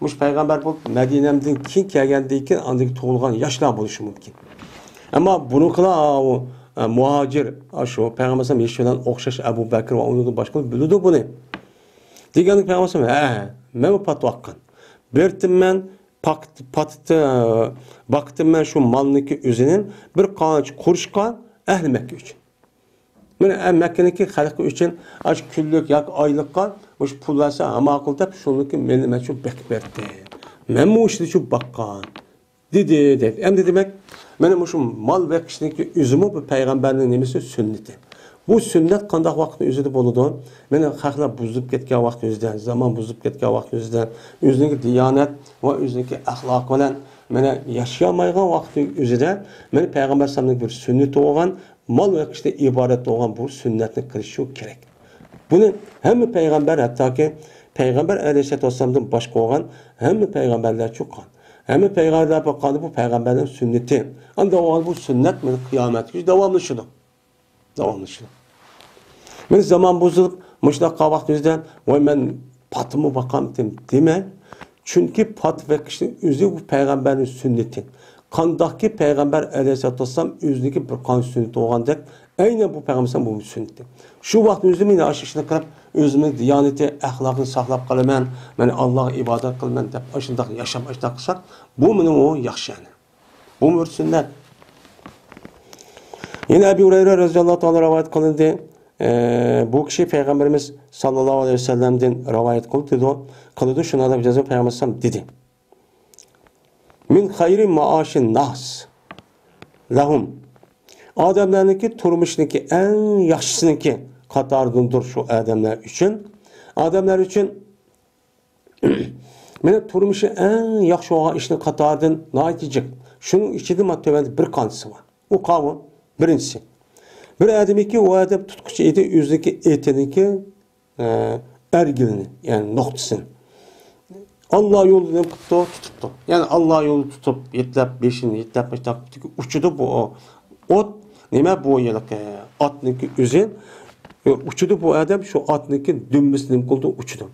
مۇشۇ پەيغەمبەر بولۇپ مەدىنەمدىن كېيىن كەلگەندىن كېيىن ئاندىن كېيىن تۇغۇلغان ياشلار بولۇشى مۇمكىن. ئەمما بۇنىڭقىلار ئۇ، ئە، مۇھاجىر، ئاشۇ پەيغەمبەر ئەلەيھىسسالام يېشى بىلەن ئوخشاش ئەبۇ بەكرى ۋە ئۇنىڭدىن باشقىلار بىلىدۇ بۇنى. دېگەندىكى پەيغەمبەر ئەلەيھىسسالام، ھە، مەنمۇ پاتىۋاتقان. بېرىپتىمەن، پاكىت-، پاتىتى، باقتىمەن شۇ مالنىكى ئۆزىنى بىر قانچە قۇرۇشقا ئەھلى مەككە ئۈچۈن. مانا، ئە، مەككىنىڭكى خەلقى ئۈچۈن ئاشۇ كۈنلۈك ياكى ئايلىققا مۇشۇ پۇل بەرسە، ھە ماقۇل دەپ، شۇنىڭكى مېلىنى مەن شۇ بېقىپ بەردىم. مەنمۇ ئىشتا شۇ باققان. دېدى، دەيدۇ. ئەمدى دېمەك، مانا مۇشۇ مال بېقىشنىڭكى ئۆزىمۇ بۇ پەيغەمبەرنىڭ نېمىسى؟ سۈننىتى. بۇ سۈننەت قانداق ۋاقىتنىڭ ئۆزىدە بولىدۇ؟ مانا خەقلەر بۇزۇلۇپ كەتكەن ۋاقىت ئۆزىدە، زامان بۇزۇلۇپ كەتكەن ۋاقىت ئۆزىدە، ئۆزىنىڭكى دىيانەت ۋە ئۆزىنىڭكى ئەخلاقى بىلەن مانا ياشىيالمايدىغان ۋاقىت ئۆزىدە، مانا پەيغەمبەر ئەلەيھىسسالامنىڭ بىر سۈننىتى بولغان، مال بېقىشتىن ئىبارەت بولغان بۇ سۈننەتنى قىلىشى كېرەك. بۇنى ھەممە پەيغەمبەر، ھەتتاكى پەيغەمبەر ئەلەيھىسسالاتۇ ۋەسسالامدىن باشقا بولغان ھەممە پەيغەمبەرلەر چۈشەنگەن. ھەممە پەيغەمبەرلەر بولغاندا بۇ پەيغەمبەرنىڭ سۈننىتى. ئاندىن بولغاندا بۇ سۈننەت مانا قىيامەتكىچە داۋاملىشىدۇ. داۋاملىشىدۇ. مانا زامان بۇزۇلۇپ، مۇشۇنداق قالغان ۋاقتىمىزدا، ۋاي، مەن پاتىمۇ باقامتىم دېمەڭ. چۈنكى پات بېقىشنىڭ ئۆزى بۇ پەيغەمبەرنىڭ سۈننىتى. قانداقكى پەيغەمبەر ئەلەيھىسسالاتۇ ۋەسسالام ئۆزىنىڭكى بىر قانچە سۈننىتى بولغاندەك، ئەينەن بۇ پەيغەمبەر بۇ سۈننىتى. شۇ ۋاقىت ئۆزى مەن ئاشۇ ئىشنى قىلىپ، ئۆزۈمنىڭ دىيانىتى، ئەخلاقىنى ساقلاپ قالىمەن، مەن ئاللاغا ئىبادەت قىلىمەن دەپ ئاشۇنداق ياشاپ، ئاشۇنداق قىلساق، بۇ مېنىڭ ئۇ ياخشى يەنى. بۇمۇ بىر سۈننەت. يەنە ئەبۇ ھۇرەيرە رەزىياللاھۇ تائالا رىۋايەت قىلىندى. ئە، بۇ كىشى پەيغەمبىرىمىز ساللاللاھۇ ئەلەيھى ۋەسەللەمدىن رىۋايەت قىلىدۇ، قىلىدۇ، شۇنىڭ دەپ جازا پەيغەمبەر ئەلەيھىسسالام دېدى. مىن خەيرى مائاشىن ناس لەھۇم. ئادەملەرنىڭكى تۇرمۇشىنىڭكى ئەڭ ياخشىسىنىڭكى قاتارىدىندۇر شۇ ئادەملەر ئۈچۈن. ئادەملەر ئۈچۈن مانا تۇرمۇشى ئەڭ ياخشى بولغان ئىشنىڭ قاتارىدىن ناھايىتى جىق. شۇنىڭ ئىچىدە مانا تۆۋەندە بىر قانچىسى بار. ئۇ قاۋۇ، بىرىنچىسى. بىر ئادەمكى ئۇ ئادەم تۇتقۇچى ئىدى ئۆزىنىڭكى ئېتىنىڭكى، ئە، ئەرگىلىنى، يەنى نۇقتىسىنى. ئاللا يولىدا نېمە قىپتۇ؟ تۇتۇپتۇ. يەنى ئاللا يولىدا تۇتۇپ، يېتىلەپ، بېشىنى يېتىلەپ، مۇشۇنداق ئۇچىدۇ بۇ ئوت. نېمە بۇ ھېلىقى ئاتنىڭكى ئۆزى؟ ئۇچىدۇ بۇ ئادەم، شۇ ئاتنىڭكى دۈمبىسى نېمە قىلىدۇ؟ ئۇچىدۇ.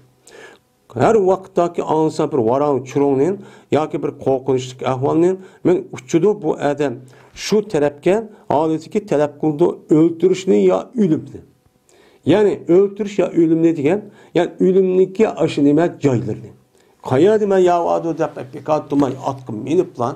ھەر ۋاقىتتاكى ئاڭلىسا بىر ۋاراڭ-چۇرۇڭنى ياكى بىر قورقۇنچلۇق ئەھۋالنى، مەن ئۇچىدۇ بۇ ئادەم شۇ تەرەپكە، ھالىتىكى تەلەپ قىلىدۇ ئۆلتۈرۈشنى يا ئۆلۈمنى. يەنى ئۆلتۈرۈش يا ئۆلۈمنى دېگەن، يەنى ئۆلۈمنىڭكى ئاشۇ نېمە جايلىرىنى. قەيەردە مەن ياۋادۇ دەپ بىكار تۇرماي ئاتقا مىنىپلا،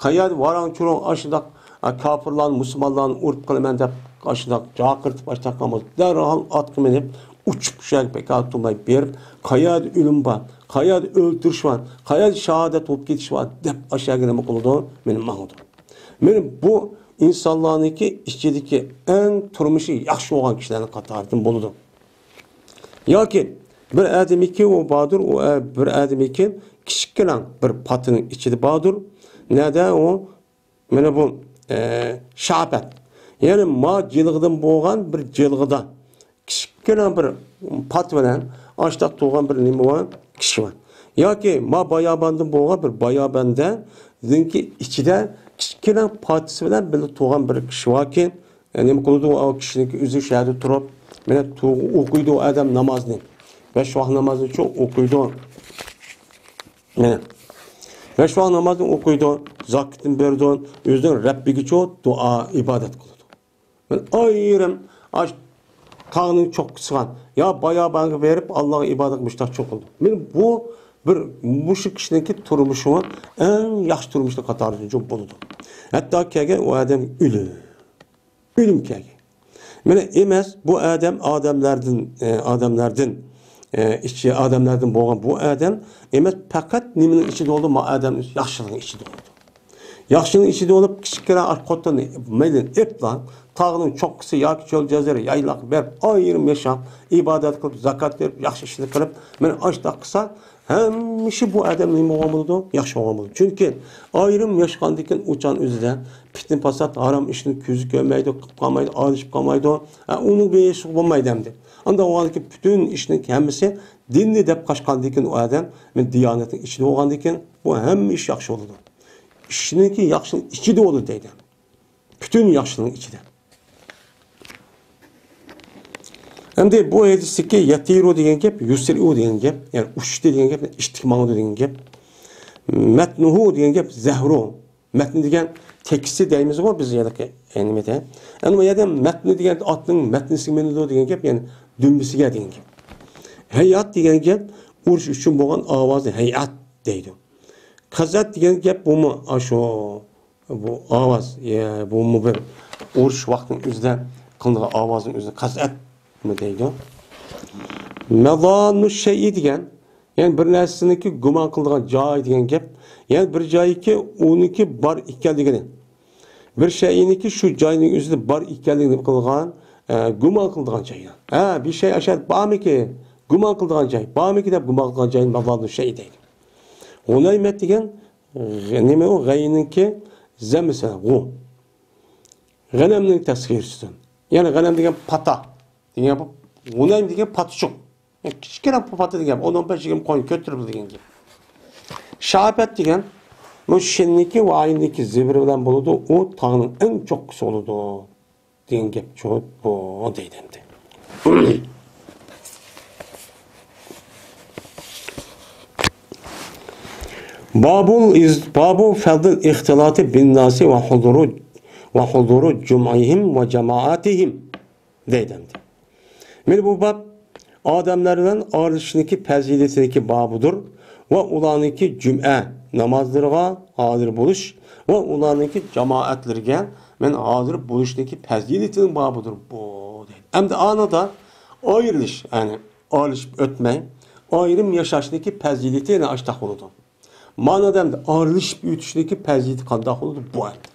قەيەردە ۋاراڭ-چۇرۇڭ ئاشۇنداق، ئا، كاپىرلارنى، مۇسۇلمانلارنى ئۇرۇپ قىلىمەن دەپ ئاشۇنداق جاقىرتىپ ئاشۇنداق قىلماس. دەرھال ئاتقا مىنىپ، ئۇچۇپ شۇ يەرگە بىكار تۇرماي بېرىپ، قەيەردە ئۆلۈم بار، قەيەردە ئۆلتۈرۈش بار، قەيەردە شاھادەت بولۇپ كېتىش بار دەپ ئاشۇ يەرگە نېمە قىلىدۇ؟ مېنى ماڭىدۇ. مېنى بۇ ئىنسانلارنىڭكى ئىچىدىكى ئەڭ تۇرمۇشى ياخشى بولغان كىشىلەرنىڭ قاتارىدىن بولىدۇ. ياكى بىر ئادىمىكى ئۇ باردۇر، ئۇ ئە-، بىر ئادىمىكى كىچىككىنە بىر پاتىنىڭ ئىچىدە باردۇر. نەدە ئۇ؟ مانا بۇ، ئە، شاپەت. يەنى ما جىلغىدىن بولغان بىر جىلغىدا كىچىككىنە بىر پات بىلەن ئاشتاق تۇرغان بىر نېمە بار؟ كىشى بار. ياكى ما باياباندىن بولغان بىر بايابەندە نىڭكى ئىچىدە كىچىككىنە پاتىسى بىلەن بىللە تۇرغان بىر كىشى باركى، نېمە قىلىدۇ؟ ئۇ كىشىنىڭكى ئۆزى شەھەردە تۇرۇپ، مانا تۇرغۇ ئوقۇيدۇ ئۇ ئادەم نامازنى. بەش ۋاق نامازنىچۇ ئوقۇيدۇ. مانا بەش ۋاق نامازنى ئوقۇيدۇ، زاكىتىنى بېرىدۇ، ئۆزىنىڭ رەببىگىچۇ دۇئا، ئىبادەت قىلىدۇ. مانا ئايرىم ئاش تاغنىڭ چوققىسىغا يا بايابانغا بېرىپ، ئاللاغا ئىبادەت مۇشتاق چوقۇلىدۇ. مانا بۇ بىر مۇشۇ كىشىنىڭكى تۇرمۇشى ئەڭ ياخشى تۇرمۇشنىڭ قاتارىدا بولىدۇ. ھەتتا كەلگەن ئۇ ئادەم ئۆلۈم. ئۆلۈم كەلگەن. مانا ئەمەس، بۇ ئادەم ئادەملەردىن، ئە، ئادەملەردىن، ئە، ئىچى ئادەملەردىن بولغان بۇ ئادەم ئەمەس، پەقەت نېمىنىڭ ئىچىدە بولدى؟ ما ئادەم ياخشىلىقنىڭ ئىچىدە بولدى. ياخشىنىڭ ئىچىدە بولۇپ، كىچىككىنە ئاش قوتىنى مەيلى ئېپلا، تاغنىڭ چوققىسى ياكى چۆل جەزىرە يايلاققا بېرىپ، ئايرىم ياشاپ، ئىبادەت قىلىپ، زاكات بېرىپ، ياخشى ئىشنى قىلىپ، مانا ئاشۇنداق قىلسا، ھەمىشە بۇ ئادەم نېمە بولغان بولىدۇ؟ ياخشى بولغان بولىدۇ. چۈنكى ئايرىم ياشىغاندىن كېيىن ئۇ چاغ ئۆزىدە پىتنە-پاسات، ھارام ئىشنى كۆزى كۆرمەيدۇ، قىلىپ قالمايدۇ، ئادىشىپ قالمايدۇ. ھە، ئۇنىڭ بىر ھېسابى بولمايدۇ ئەمدى. ئانداق بولغاندىن كېيىن پۈتۈن ئىشنىڭ ھەممىسى دىننى دەپ قاچقاندىن كېيىن ئۇ ئادەم، مەن دىيانەتنىڭ ئىچىدە بولغاندىن كېيىن بۇ ھەممە ئىش ياخشى بولىدۇ. ئىشنىڭكى ياخشىنىڭ ئىچىدە بولىدۇ دەيدۇ. پۈتۈن ياخشىنىڭ ئىچىدە. ئەمدى بۇ ھەدىستىكى يەتىرۇ دېگەن گەپ، يۇسرىئۇ دېگەن گەپ، يەنى ئۇچتى دېگەن گەپ، ئىتتىك ماڭىدۇ دېگەن گەپ. مەتنۇھۇ دېگەن گەپ زەھرۇ. مەتنى دېگەن تېكىستى دەيمىزغۇ بىز يەنىكى نېمىدە. ئەمما بۇ يەردە مەتنى دېگەن ئاتنىڭ مەتنىسىگە مىنىدۇ دېگەن گەپ، يەنى دۈمبىسىگە دېگەن گەپ. ھەيئات دېگەن گەپ ئۇرۇش ئۈچۈن بولغان ئاۋازنى ھەيئات دەيدۇ. قەزئەت دېگەن گەپ بۇمۇ ئاشۇ، بۇ ئاۋاز، يە، بۇمۇ بىر ئۇرۇش ۋاقتىنىڭ ئۆزىدە قىلىنغان ئاۋازنىڭ ئۆزىنى قەزئەتمۇ دەيدۇ. مەزانۇ شەيئى دېگەن، يەنى بىر نەرسىنىڭكى گۇمان قىلىدىغان جايى دېگەن گەپ، يەنى بىر جايىكى ئۇنىڭكى بار ئىكەنلىكىنى، بىر شەيئىنىڭكى شۇ جاينىڭ ئۆزىدە بار ئىكەنلىكىنى قىلغان، ئە، گۇمان قىلىدىغان جايى. ھە، بىر شەي ئاشۇ بارمىكى؟ گۇمان قىلىدىغان جاي. بارمىكى دەپ گۇمان قىلىدىغان جاينى مەزانۇ شەيئى دەيدۇ. غۇنەيمەت دېگەن، غ-، نېمە ئۇ؟ غەينىڭكى زەممىسى، غۇ. غەنەمنىڭ تەسغىرىسىدىن. يەنى غەنەم دېگەن پاتا دېگەن گەپ، غۇنەيم دېگەن پاتىچۇق. كىچىككىنە پاتا دېگەن گەپ، ئون، ئون بەش، يىگىرمە قوينى كۆتۈرۈپ دېگەن گەپ. شەئەپەت دېگەن، بۇ شىننىكى ۋە ئاينىكى زېبىر بىلەن بولىدۇ، ئۇ تاغنىڭ ئەڭ چوققىسى بولىدۇ دېگەن گەپچۇ بۇ دەيدۇ ئەمدى. بابۇل ئىز-، بابۇ فەزلىل ئىختىلاتى بىنناسى ۋە ھۇزۇرۇ، ۋە ھۇزۇرۇ جۇمئىھىم ۋە جامائەتىھىم دەيدۇ ئەمدى. مانا بۇ باب ئادەملەر بىلەن ئارىلىشىشنىڭكى پەزىلىتىدىكى بابىدۇر ۋە ئۇلارنىڭكى جۈمئە نامازلىرىغا ھازىر بولۇش ۋە ئۇلارنىڭكى جامائەتلىرىگە مەن ھازىر بولۇشنىڭكى پەزىلىتىنىڭ بابىدۇر بۇ دەيدۇ. ئەمدى ئانىدا ئايرىلىش، يەنى ئارىلىشىپ ئۆتمەي، ئايرىم ياشاشنىڭكى پەزىلىتى يەنە ئاشتاق بولىدۇ. مانا ئادەمدە ئارىلىشىپ ئۆتۈشنىڭكى پەزىلىتى قانداق بولىدۇ بۇ ئەمدى.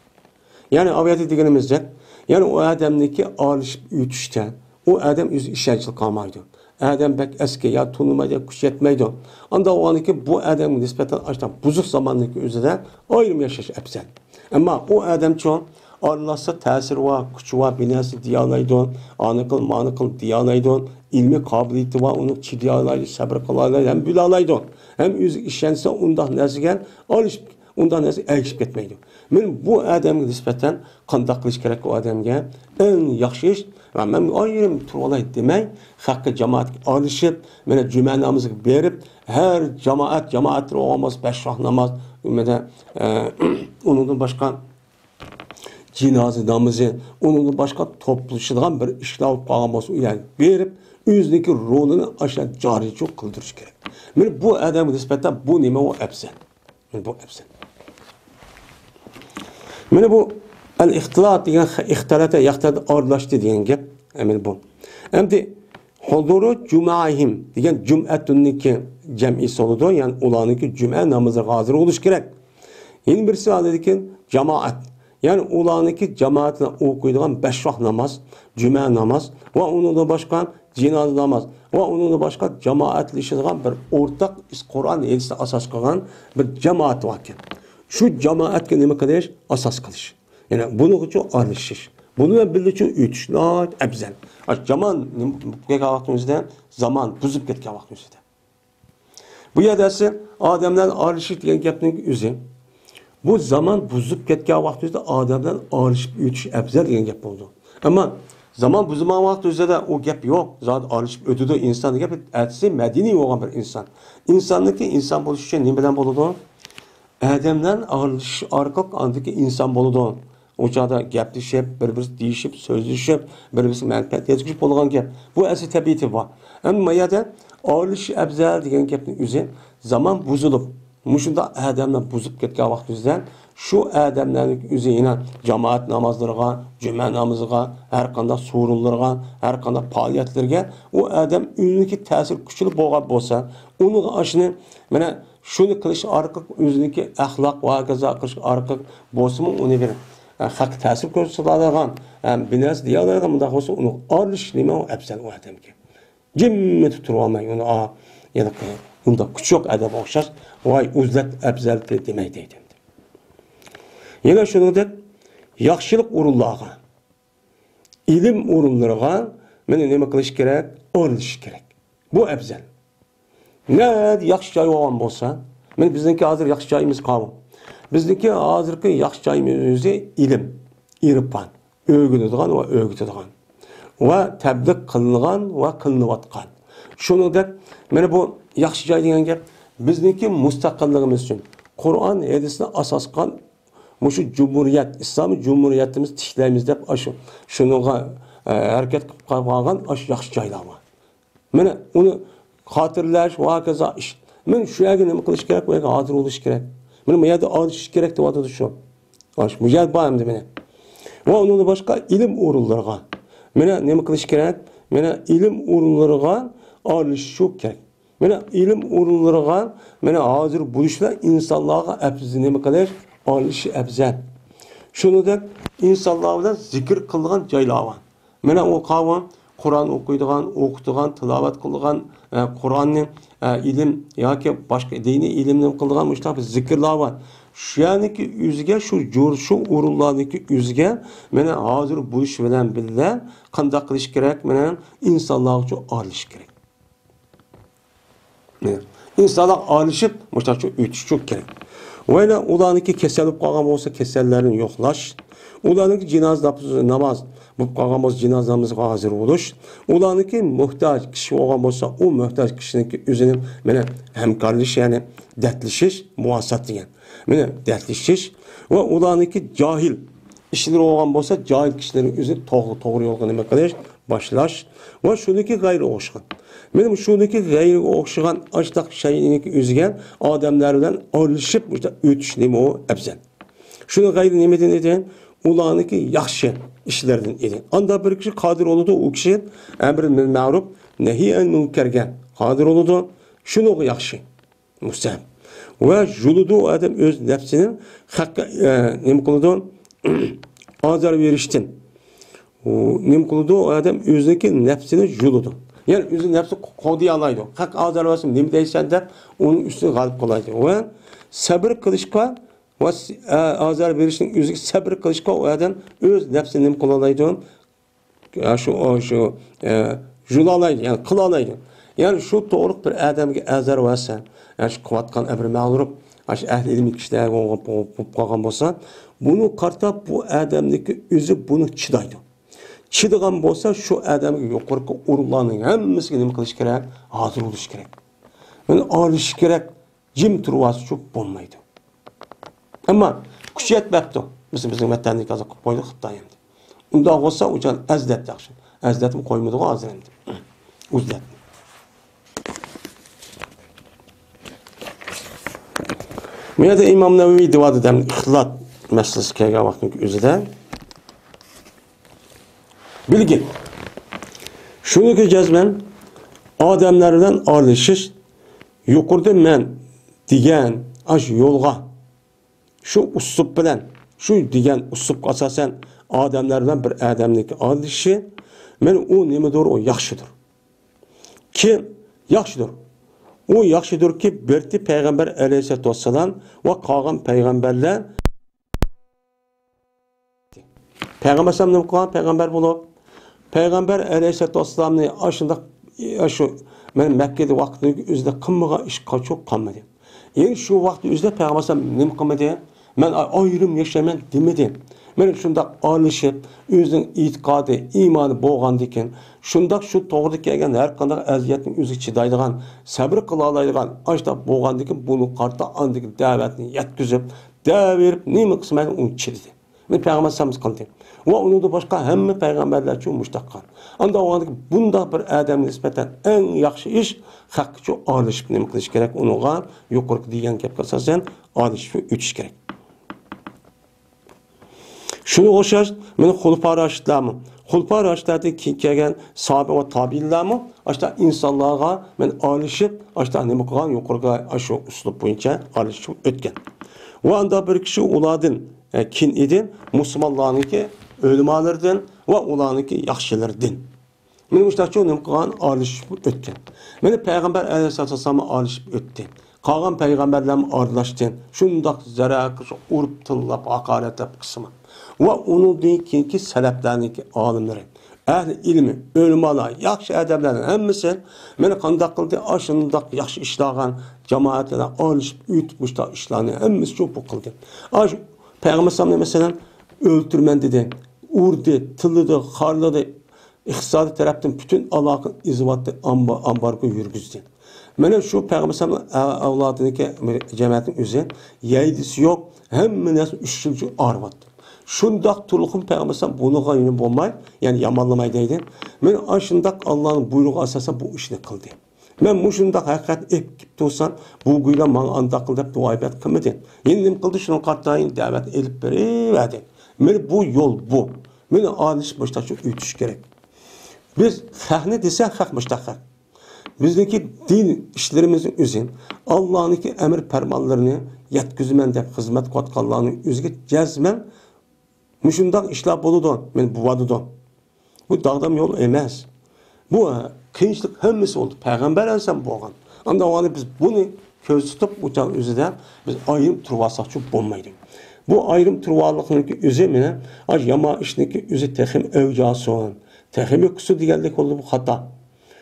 يەنى ئاۋۇ يەردە دېگىنىمىزدەك، يەنى ئۇ ئادەمنىڭكى ئارىلىشىپ ئۆتۈشتە، ئۇ ئادەم ئۆزى ئىشەنچلىك قالمايدۇ. ئادەم بەك ئەسكى يا تونۇمايدۇ، يا كۈچ يەتمەيدۇ. ئاندا بولغاندىكىن بۇ ئادەمگە نىسبەتەن ئاشۇنداق بۇزۇق زاماننىڭكى ئۆزىدە ئايرىم ياشاش ئەپزەل. ئەمما ئۇ ئادەمچۇ ئارىلاشسا تەسىرى بار، كۈچى بار، بىر نەرسە دېيەلەيدۇ، ئانى قىل، مانى قىل دېيەلەيدۇ، ئىلمىي قابىلىيىتى بار، ئۇنى چىدىيالايدۇ، سەبرى قىلالايدۇ، ھەم بىلالايدۇ. ھەم ئۆزىگە ئىشەنسە ئۇنداق نەرسىگە ئارىلىشىپ ئۇنداق نەرسە ئەگىشىپ كەتمەيدۇ. مانا بۇ ئادەمگە نىسبەتەن قانداق قىلىش كېرەك ئۇ ئادەمگە؟ ئەڭ ياخشى ئىش، مەن ئايرىم تۇرۇۋالاي دېمەي، خەققە، جامائەتكە ئارىلىشىپ، مانا جۈمە نامىزىغا بېرىپ، ھەر جامائەت، جامائەتلىرى بولغان بولسا بەش ۋاق ناماز، مانا، ئە، ئۇنىڭدىن باشقا جىنازا نامىزى، ئۇنىڭدىن باشقا توپلىشىدىغان بىر ئىشلار بولۇپ قالغان بولسا، ئۇ يەرگە بېرىپ، ئۆزىنىڭكى رولىنى ئاشۇ جارى قىلدۇرۇش كېرەك. مانا بۇ ئادەمگە نىسبەتەن بۇ نېمە ئۇ ئەپزەل. بۇ ئەپسەن. مانا بۇ ئەل-ئىختىلات دېگەن خ-، ئىختىلاتە ياقتا ئارىلاشتى دېگەن گەپ. مانا بۇ. ئەمدى ھۇزۇرۇ جۇمائىھىم دېگەن جۇمئەتۇننىڭكى جەمئىسى بولىدۇ. يەنى ئۇلارنىڭكى جۈمە نامىزىغا ھازىر بولۇش كېرەك. يەنە بىرسى ئاندىن كېيىن جامائەت. يەنى ئۇلارنىڭكى جامائەت بىلەن ئوقۇيدىغان بەش ۋاق ناماز، جۈمە ناماز ۋە ئۇنىڭدىن باشقا جىنازا ناماز ۋە ئۇنىڭدىن باشقا جامائەتلىشىدىغان بىر ئورتاق ئىس-، قۇرئان ھەدىسنى ئاساس قىلغان بىر جامائەت باركەن. شۇ جامائەتكە نېمە قىلىش؟ ئاساس قىلىش. يەنى بۇنىڭغىچۇ ئارىلىشىش. بۇنى بىللىچۇ ئۆتۈش ناھايىتى ئەپزەل. ئاشۇ زامان نېمە بولۇپ كەتكەن ۋاقىتنىڭ ئۆزىدە، زامان بۇزۇپ كەتكەن ۋاقىتنىڭ ئۆزىدە. بۇ يەردە ئەسلى ئادەملەر ئارىلىشىش دېگەن گەپنىڭ ئۆزى، بۇ زامان بۇزۇپ كەتكەن ۋاقىتتا ئادەملەر ئارىلىشىپ ئۆتۈش ئەپزەل دېگەن گەپ بولىدۇ. ئەمما زامان بۇزۇلمىغان ۋاقىت ئۆزىدە ئۇ گەپ يوق. زادى ئارىلىشىپ ئۆتىدۇ ئىنسان دېگەن گەپ، ئەتىسى مەدەنىي بولغان بىر ئىنسان. ئىنساننىڭكى ئىنسان بولۇش ئۈچۈن نېمە بىلەن بولىدۇ؟ ئادەملەر ئارىلىشىش ئارقىلىق ئاندىكى ئىنسان بولىدۇ. ئۇ چاغدا گەپلىشىپ، بىر-بىرسى دېيىشىپ، سۆزلىشىپ، بىر-بىرسىگە مەنپەئەت يەتكۈزۈپ بولىدىغان گەپ. بۇ ئەسلى تەبىئىتى بار. ئەمما ما يەردە ئارىلىشىش ئەپزەل دېگەن گەپنىڭ ئۆزى زامان بۇزۇلۇپ، مۇشۇنداق ئادەملەر بۇزۇپ كەتكەن ۋاقتىمىزدا شۇ ئادەملەرنىڭ ئۆزى يەنە جامائەت نامازلىرىغا، جۈمە نامىزىغا، ھەر قانداق سورۇنلىرىغا، ھەر قانداق پائالىيەتلىرىگە ئۇ ئادەم ئۆزىنىڭكى تەسىر كۈچلۈك بولغان بولسا، ئۇنىڭغا ئاشۇنى، مانا، شۇنى قىلىش ئارقىلىق ئۆزىنىڭكى ئەخلاق ۋە ھاكازا قىلىش ئارقىلىق بولسىمۇ ئۇنى بىر، ئە، خەققە تەسىر كۆرسىتەلەيدىغان، ئە، بىر نەرسە دېيەلەيدىغان مۇنداق بولسا ئۇنىڭ ئارىلىشىش نېمە ئۇ ئەپزەل ئۇ ئادەمگە. جىممىدە تۇرۇۋالماي ئۇنى، ئا، يەنە بۇنداق كۈچ يوق ئادەمگە ئوخشاش، ۋاي ئۇزلەت ئەپزەلتى دېمەي دەيدۇ. يەنە شۇنىڭدەك ياخشىلىق ئورۇنلارغا، ئىلىم ئورۇنلىرىغا مانا نېمە قىلىش كېرەك؟ ئارىلىشىش كېرەك. بۇ ئەپزەل. نەدە ياخشى جاي بولغان بولسا، مانا بىزنىڭكى ھازىر ياخشى جايىمىز قاۋۇ. بىزنىڭكى ھازىرقى ياخشى جايىمىز ئۆزى ئىلىم، ئىرپان، ئۆگىنىدىغان ۋە ئۆگىتىدىغان ۋە تەبلىغ قىلىنغان ۋە قىلىنىۋاتقان. شۇنىڭدەك، مانا بۇ ياخشى جاي دېگەن گەپ بىزنىڭكى مۇستەقىللىقىمىز ئۈچۈن، قۇرئان ھەدىسنى ئاساس قىلغان مۇشۇ جۇمھۇرىيەت، ئىسلامىي جۇمھۇرىيىتىمىز تىكلەيمىز دەپ ئاشۇ، شۇنىڭغا، ئە، ھەرىكەت قىلىپ قالغان ئاشۇ ياخشى جايلار بار. مانا ئۇنى خاتىرىلەش ۋە ھاكازا ئىش. مانا شۇ يەرگە نېمە قىلىش كېرەك؟ بۇ يەرگە ھازىر بولۇش كېرەك. مانا بۇ يەردە ئارىلىشىش كېرەك دەۋاتىدۇ شۇ. ئاشۇ بۇ يەر بار ئەمدى مانا. ۋە ئۇنىڭدىن باشقا ئىلىم ئورۇنلىرىغا. مانا نېمە قىلىش كېرەك؟ مانا ئىلىم ئورۇنلىرىغا ئارىلىشىش كېرەك. مانا ئىلىم ئورۇنلىرىغا، مانا ھازىر بولۇش بىلەن ئىنسانلارغا ئەپزىل نېمە قىلىش؟ ئارىلىشىش ئەپزەل. شۇنىڭدەك ئىنسانلار بىلەن زىكىر قىلىدىغان جايلار بار. مانا ئۇ قاۋۇم قۇرئان ئوقۇيدىغان، ئوقۇتىدىغان، تىلاۋەت قىلىدىغان، ئە، قۇرئاننى، ئە، ئىلىم ياكى باشقا دىنىي ئىلىمنى قىلىدىغان مۇشۇنداق بىر زىكىرلار بار. شۇ يەرنىڭكى ئۆزىگە، شۇ جور، شۇ ئورۇنلارنىڭكى ئۆزىگە مانا ھازىر بولۇش بىلەن بىللە قانداق قىلىش كېرەك؟ مانا ئىنسانلارغىچۇ ئارىلىشىش كېرەك. ئىنسانلار ئارىلىشىپ، مۇشۇنداقچە ئۆتۈشى كېرەك. ۋە يەنە ئۇلارنىڭكى كېسەل بولۇپ قالغان بولسا، كېسەللەرنى يوقلاش، ئۇلارنىڭكى جىنازا ناپۇز-، ناماز بولۇپ قالغان بولسا، جىنازا نامىزىغا ھازىر بولۇش، ئۇلارنىڭكى موھتاج كىشى بولغان بولسا، ئۇ موھتاج كىشىنىڭكى ئۆزىنى مانا ھەمكارلىشىش، يەنى دەردلىشىش، مۇۋاسات دېگەن. مانا دەردلىشىش ۋە ئۇلارنىڭكى جاھىل ئىشلىرى بولغان بولسا، جاھىل كىشىلەرنىڭ ئۆزىنى توغرا، توغرا يولغا نېمە قىلىش، باشلاش ۋە شۇنىڭكى غەيرىگە ئوخشىغان. مېنىڭ شۇنىڭكى غەيرىگە ئوخشىغان ئاشتاق شەيئىنىڭكى ئۆزىگە ئادەملەر بىلەن ئارىلىشىپ، مۇشۇنداق ئۆتۈش نېمە ئۇ ئەپزەل. شۇنىڭ غەيرى نېمىدىن ئىدى؟ ئۇلارنىڭكى ياخشى ئىشلىرىدىن ئىدى. ئاندا بىر كىشى قادىر بولىدۇ، ئۇ كىشى ئەمرى بىل مەرۇپ، نەھى ئەن مۇنكەرگە قادىر بولىدۇ. شۇنىڭغا ياخشى. مۇستەھەب. ۋە يۇلىدۇ ئۇ ئادەم ئۆز نەپسىنى خەققە، ئە، نېمە قىلىدۇ؟ ئازار بېرىشتىن. ئۇ نېمە قىلىدۇ؟ ئۇ ئادەم ئۆزىنىڭكى نەپسىنى يۇلىدۇ. يەنى ئۆزى نەپسى قوغدىيالايدۇ. خەق ئازار بەرسە نېمە دەيسەن دەپ ئۇنىڭ ئۈستىگە غالىب قىلالايدۇ. ۋە سەبرى قىلىشقا ۋە س-، ئە، ئازار بېرىشنىڭ ئۆزىگە سەبرى قىلىشقا ئۇ ئادەم ئۆز نەپسىنى نېمە قىلالايدۇ؟ يا شۇ، ئۇ شۇ، ئە، يۇلالايدۇ، يەنى قىلالايدۇ. يەنى شۇ توغرىلىق بىر ئادەمگە ئازار بەرسە، يا شۇ قىلىۋاتقان ئەمرى مەغلۇپ، يا شۇ ئەھلى ئىلىم كىشىلەرگە بولۇپ قالغان بولسا، بۇنى قارىتا بۇ ئادەمنىڭكى ئۆزى بۇنى چىدايدۇ. چىدىغان بولسا، شۇ ئادەمگە يۇقىرىقى ئورۇنلارنىڭ ھەممىسىگە نېمە قىلىش كېرەك؟ ھازىر بولۇش كېرەك. يەنى ئارىلىشىش كېرەك. جىم تۇرۇۋالسىچۇ بولمايدۇ. ئەمما كۈچ يەتمەپتۇ. بىز، بىزنىڭ ۋەتەندىكى ھازىر قىلىپ قويدى خىتاي ئەمدى. ئۇنداق بولسا ئۇ جان ئەزلەت ياخشى. ئەزلەتمۇ قويمىدىغۇ ھازىر ئەمدى. ئۇزلەت. بۇ يەردە ئىمام نەۋەۋى دېۋادە دەم ئىختىلاپ مەسىلىسى كەلگەن ۋاقىتنىڭ ئۆزىدە. بىلگىن. شۇنىڭكى جەزمەن ئادەملەر بىلەن ئارىلىشىش يۇقىرىدا مەن دېگەن ئاشۇ يولغا، شۇ ئۇسلۇب بىلەن، شۇ دېگەن ئۇسلۇبقا ئاساسەن ئادەملەر بىلەن بىر ئادەمنىڭكى ئارىلىشىشى، مەن ئۇ نېمىدۇر، ئۇ ياخشىدۇر. كىم ياخشىدۇر؟ ئۇ ياخشىدۇركى، بىرتى پەيغەمبەر ئەلەيھىسسالاتۇ ۋەسسالام ۋە قالغان پەيغەمبەرلەر پەيغەمبەر ئەلەيھىسسالام نېمە قىلغان؟ پەيغەمبەر بولۇپ، پەيغەمبەر ئەلەيھىسسالاتۇ ۋەسسالامنى ئاشۇنداق، ئاشۇ، مەن مەككىدە ۋاقىتنىڭ ئۆزىدە قىلمىغان ئىش قاچۇ قالمىدى. يەنى شۇ ۋاقىتنىڭ ئۆزىدە پەيغەمبەر ئەلەيھىسسالام نېمە قىلمىدى؟ مەن ئايرىم ياشايمەن دېمىدى. مەن شۇنداق ئارىلىشىپ، ئۆزىنىڭ ئېتىقادى، ئىمانى بولغاندىكىن، شۇنداق شۇ توغرىدا كەلگەن ھەر قانداق ئەزىيەتنىڭ ئۆزىگە چىدايدىغان، سەبرى قىلالايدىغان، ئاشۇنداق بولغاندىكىن بۇنى قارىتا ئاندىكى دەۋەتنى يەتكۈزۈپ، دەۋېرىپ نېمە قىلسا مەن ئۇنى چىدىدى. مەن پەيغەمبەر ئەلەيھىسسالام قىلدى. ۋە ئۇنىڭدىن باشقا ھەممە پەيغەمبەرلەرچۇ مۇشۇنداق قىلغان. ئانداق بولغاندىكىن بۇنداق بىر ئادەمگە نىسبەتەن ئەڭ ياخشى ئىش خەققىچۇ ئارىلىشىپ نېمە قىلىش كېرەك؟ ئۇنىڭغا يۇقىرىقى دېگەن گەپكە ئاساسەن ئارىلىشىپ ئۆتۈش كېرەك. شۇنىڭغا ئوخشاش، مانا خۇلىپا راشىدلارمۇ، خۇلىپا راشىدلاردىن كېيىن كەلگەن ساھابە ۋە تابىئىنلارمۇ ئاشۇنداق ئىنسانلارغا مانا ئارىلىشىپ، ئاشۇنداق نېمە قىلغان، يۇقىرىقى ئاشۇ ئۇسلۇب بويىچە ئارىلىشىپ ئۆتكەن. ۋە ئاندا بىر كىشى ئۇلاردىن، ئە، كىم ئىدى؟ مۇسۇلمانلارنىڭكى ئۆلىمالىرىدىن ۋە ئۇلارنىڭكى ياخشىلىرىدىن. مانا مۇشۇنداقچۇ نېمە قىلغان؟ ئارىلىشىپ ئۆتكەن. مانا پەيغەمبەر ئەلەيھىسسالاتۇ ۋەسسالاممۇ ئارىلىشىپ ئۆتتى. قالغان پەيغەمبەرلەرمۇ ئارىلاشتى. شۇنداق زەرەر قىلىش، ئۇرۇپ، تىللاپ، ھاقارەتلەپ قىسمى. ۋە ئۇنىڭدىن كېيىنكى سەلەفلەرنىڭكى ئالىملىرى، ئەھلى ئىلمى، ئۆلىمالار، ياخشى ئادەملەرنىڭ ھەممىسى مانا قانداق قىلدى؟ ئاشۇنداق ياخشى ئىشلارغا جامائەت بىلەن ئارىلىشىپ ئۆتۈپ، مۇشۇنداق ئىشلارنى ھەممىسى شۇ بۇ قىلدى. ئاشۇ پەيغەمبەر ئەلەيھىسسالامنى، مەسىلەن، ئۆلتۈرىمەن دېدى، ئۇردى، تىللىدى، خارلىدى، ئىقتىسادىي تەرەپتىن پۈتۈن ئالاقە ئۈزۈۋەتتى، ئامبا-، ئامبارگو يۈرگۈزدى. مانا شۇ پەيغەمبەر ئەۋلادىنىڭكى جەمەتنىڭ ئۆزى يەيدىسى يوق، ھەممە نەرسە ئۈچ يىلچە ئاغرىۋاتىدۇ. شۇنداق تۇرۇلغان پەيغەمبەر بۇنىڭغا يېنى بولماي، يەنى يامانلىماي دەيدۇ. مانا ئاشۇنداق ئاللانىڭ بۇيرۇقى ئاساسەن بۇ ئىشنى قىلدى. مەن مۇشۇنداق ھەقىقەتنى ئېيتىپ تۇرسام، بۇ گويا ماڭا ئانداق قىل دەپ دۇئا ئىبادەت قىلمىدى. يەنە نېمە قىلدى؟ شۇنىڭغا قارىتايىن دەۋەت ئېلىپ بېرىۋەردى. مانا بۇ يول بۇ. مانا ئالىشىپ مۇشۇنداق ئۆتۈش كېرەك. بىز خەقنى دېسە، خەق مۇشۇنداق خەق. بىزنىڭكى دىن ئىشلىرىمىزنىڭ ئۆزى، ئاللانىڭكى ئەمر پەرمانلىرىنى يەتكۈزىمەن دەپ خىزمەت قىلىۋاتقانلارنىڭ ئۆزىگە جەزمەن مۇشۇنداق ئىشلار بولىدۇ، مانا بولىدۇ. بۇ داغدام يول ئەمەس. بۇ قىيىنچىلىق ھەممىسى بولدى. پەيغەمبەر ئەلەيھىسسالام بولغان. ئاندىن بىز بۇنى كۆز تۇتۇپ، ئۇچان ئۆزىدە بىز ئايرىم تۇرۇۋالساقچۇ بولمايدۇ. بۇ ئايرىم تۇرۇۋالغانلىقنىڭكى ئۆزى مانا ئاش يامان ئىشنىڭكى ئۆزى تېخىمۇ ئەۋج ئالسۇن، تېخىمۇ كۈچسىز دېگەنلىك بولدى، بۇ خاتا.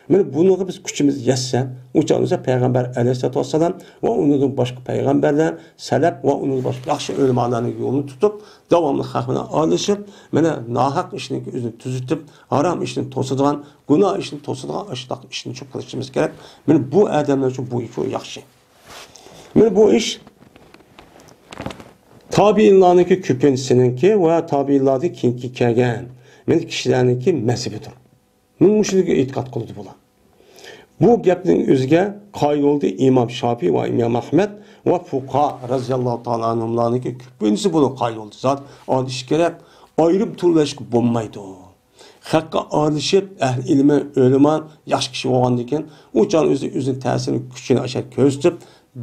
مانا بۇنىڭغا بىز كۈچىمىز يەتسە، ئۇچان ئۆزى پەيغەمبەر ئەلەيھىسسالاتۇ ۋەسسالام ۋە ئۇنىڭدىن باشقا پەيغەمبەرلەر، سەلەپ ۋە ئۇنىڭدىن باشقا ياخشى ئۆلىمالارنىڭ يولىنى تۇتۇپ، داۋاملىق خەق بىلەن ئارىلىشىپ، مانا ناھەق ئىشنىڭكى ئۆزىنى تۈزىتىپ، ھارام ئىشنى توسىدىغان، گۇناھ ئىشنى توسىدىغان ئاشۇنداق ئىشنى شۇ قىلىشىمىز كېرەك. مانا بۇ ئادەملەر ئۈچۈن بۇ شۇ ياخشى. مانا بۇ ئىش تابىئىنلارنىڭكى كۆپىنچىسىنىڭكى ۋە تابىئىنلاردىن كېيىنكى كەلگەن مانا كىشىلەرنىڭكى مەزھىپىدۇر. مۇشۇنىڭغا ئېتىقاد قىلىدۇ بۇلار. بۇ گەپنىڭ ئۆزىگە قايىل بولدى ئىمام شافىي ۋە ئىمام ئەھمەد ۋە فۇقاھا رەزىياللاھۇ تائالا ئەنھۇملارنىڭكى كۆپىنچىسى بۇنىڭغا قايىل بولدى. زات ئالىشىش كېرەك، ئايرىم تۇرۇۋېلىشقا بولمايدۇ. خەققە ئارىلىشىپ، ئەھلى ئىلمى، ئۆلىما، ياخشى كىشى بولغاندىن كېيىن، ئۇ چاغ ئۆزى ئۆزىنىڭ تەسىرىنى، كۈچىنى ئاشۇ يەردە كۆرسىتىپ،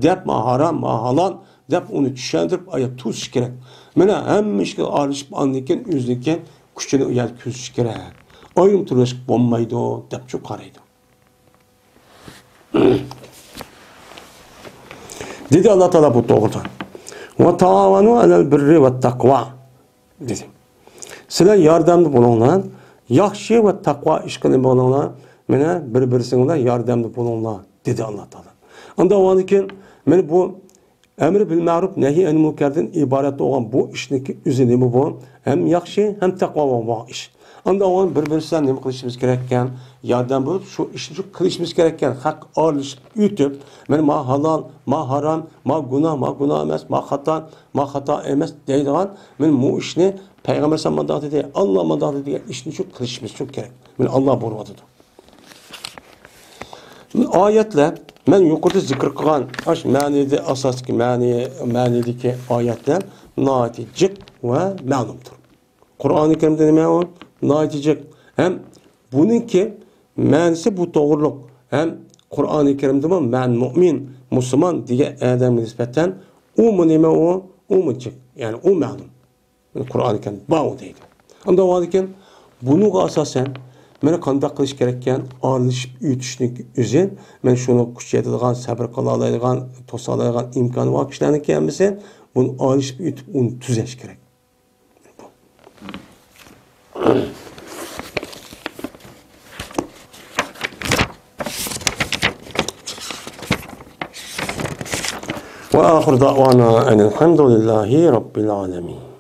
دەپ ما ھارام، ما ھالال دەپ ئۇنى چۈشەندۈرۈپ، ئاياپ توسۇش كېرەك. مانا ھەممە ئىشقا ئارىلىشىپ، ئاندىن كېيىن ئۆزىنىڭكى كۈچىنى ئۇ يەردە كۆرسىتىش كېرەك. ئايرىم تۇرۇۋېلىشقا بولمايدۇ، دەپچۇ قارايدۇ. دېدى ئاللا تائالا بۇ توغرىدا. «ۋە تائاۋانۇ ئەلەل بىررى ۋە تەقۋا» دېدى. سىلەر ياردەمدە بولۇڭلار، ياخشى ۋە تەقۋا ئىشقا نېمە بولۇڭلار، مانا بىر-بىرسىڭلار ياردەمدە بولۇڭلار، دېدى ئاللا تائالا. ئاندىن ئۇنىڭدىن كېيىن مانا بۇ ئەمرى بىل مەرۇپ، نەھى ئەنىل مۇنكەردىن ئىبارەت بولغان بۇ ئىشنىڭكى ئۆزى نېمە بۇ؟ ھەم ياخشى، ھەم تەقۋا بولغان ئىش. ئاندىن ئاۋۋال بىر-بىرسىدىن نېمە قىلىشىمىز كېرەككەن؟ ياردەم بولۇپ، شۇ ئىشنى شۇ قىلىشىمىز كېرەككەن. خەق ئارىلىشىپ ئۆتۈپ، مانا ما ھالال، ما ھارام، ما گۇناھ، ما گۇناھ ئەمەس، ما خاتا، ما خاتا ئەمەس دەيدىغان، مانا مۇ ئىشنى پەيغەمبەر ئەلەيھىسسالام مانداق دېدى، ئاللا مانداق دېدى دېگەن ئىشنى شۇ قىلىشىمىز شۇ كېرەك. مانا ئاللا بۇيرۇۋاتىدۇ. ئايەتلەر، مەن يۇقىرىدا زىكىر قىلغان ئاشۇ مەنىدە، ئاساسلىق مەنى، مەنىدىكى ئايەتلەر ناھايىتى جىق ۋە مەلۇمدۇر. قۇرئانى كەرىمدە نېمە ئۇ؟ ناھايىتى جىق. ھەم بۇنىڭكى مەنىسى بۇ توغرۇلۇق. ھەم قۇرئانى كەرىمدىمۇ مەن مۇئمىن، مۇسۇلمان دېگەن ئادەمگە نىسبەتەن ئۇمۇ نېمە ئۇ؟ ئۇمۇ جىق. يەنى ئۇ مەلۇم. قۇرئانى كەرىم بار ئۇ دەيدۇ. ئاندىن كېيىن بۇنىڭغا ئاساسەن مانا قانداق قىلىش كېرەككەن؟ ئارىلىشىپ ئۆتۈشنىڭ ئۆزى، مانا شۇنى كۈچەيتىدىغان، سەۋر قىلالايدىغان، توسالايدىغان ئىمكانى بار كىشىلەرنىڭكى ھەممىسى بۇنى ئارىلىشىپ ئۆتۈپ ئۇنى تۈزەش كېرەك. وآخر دعوانا أن الحمد لله رب العالمين.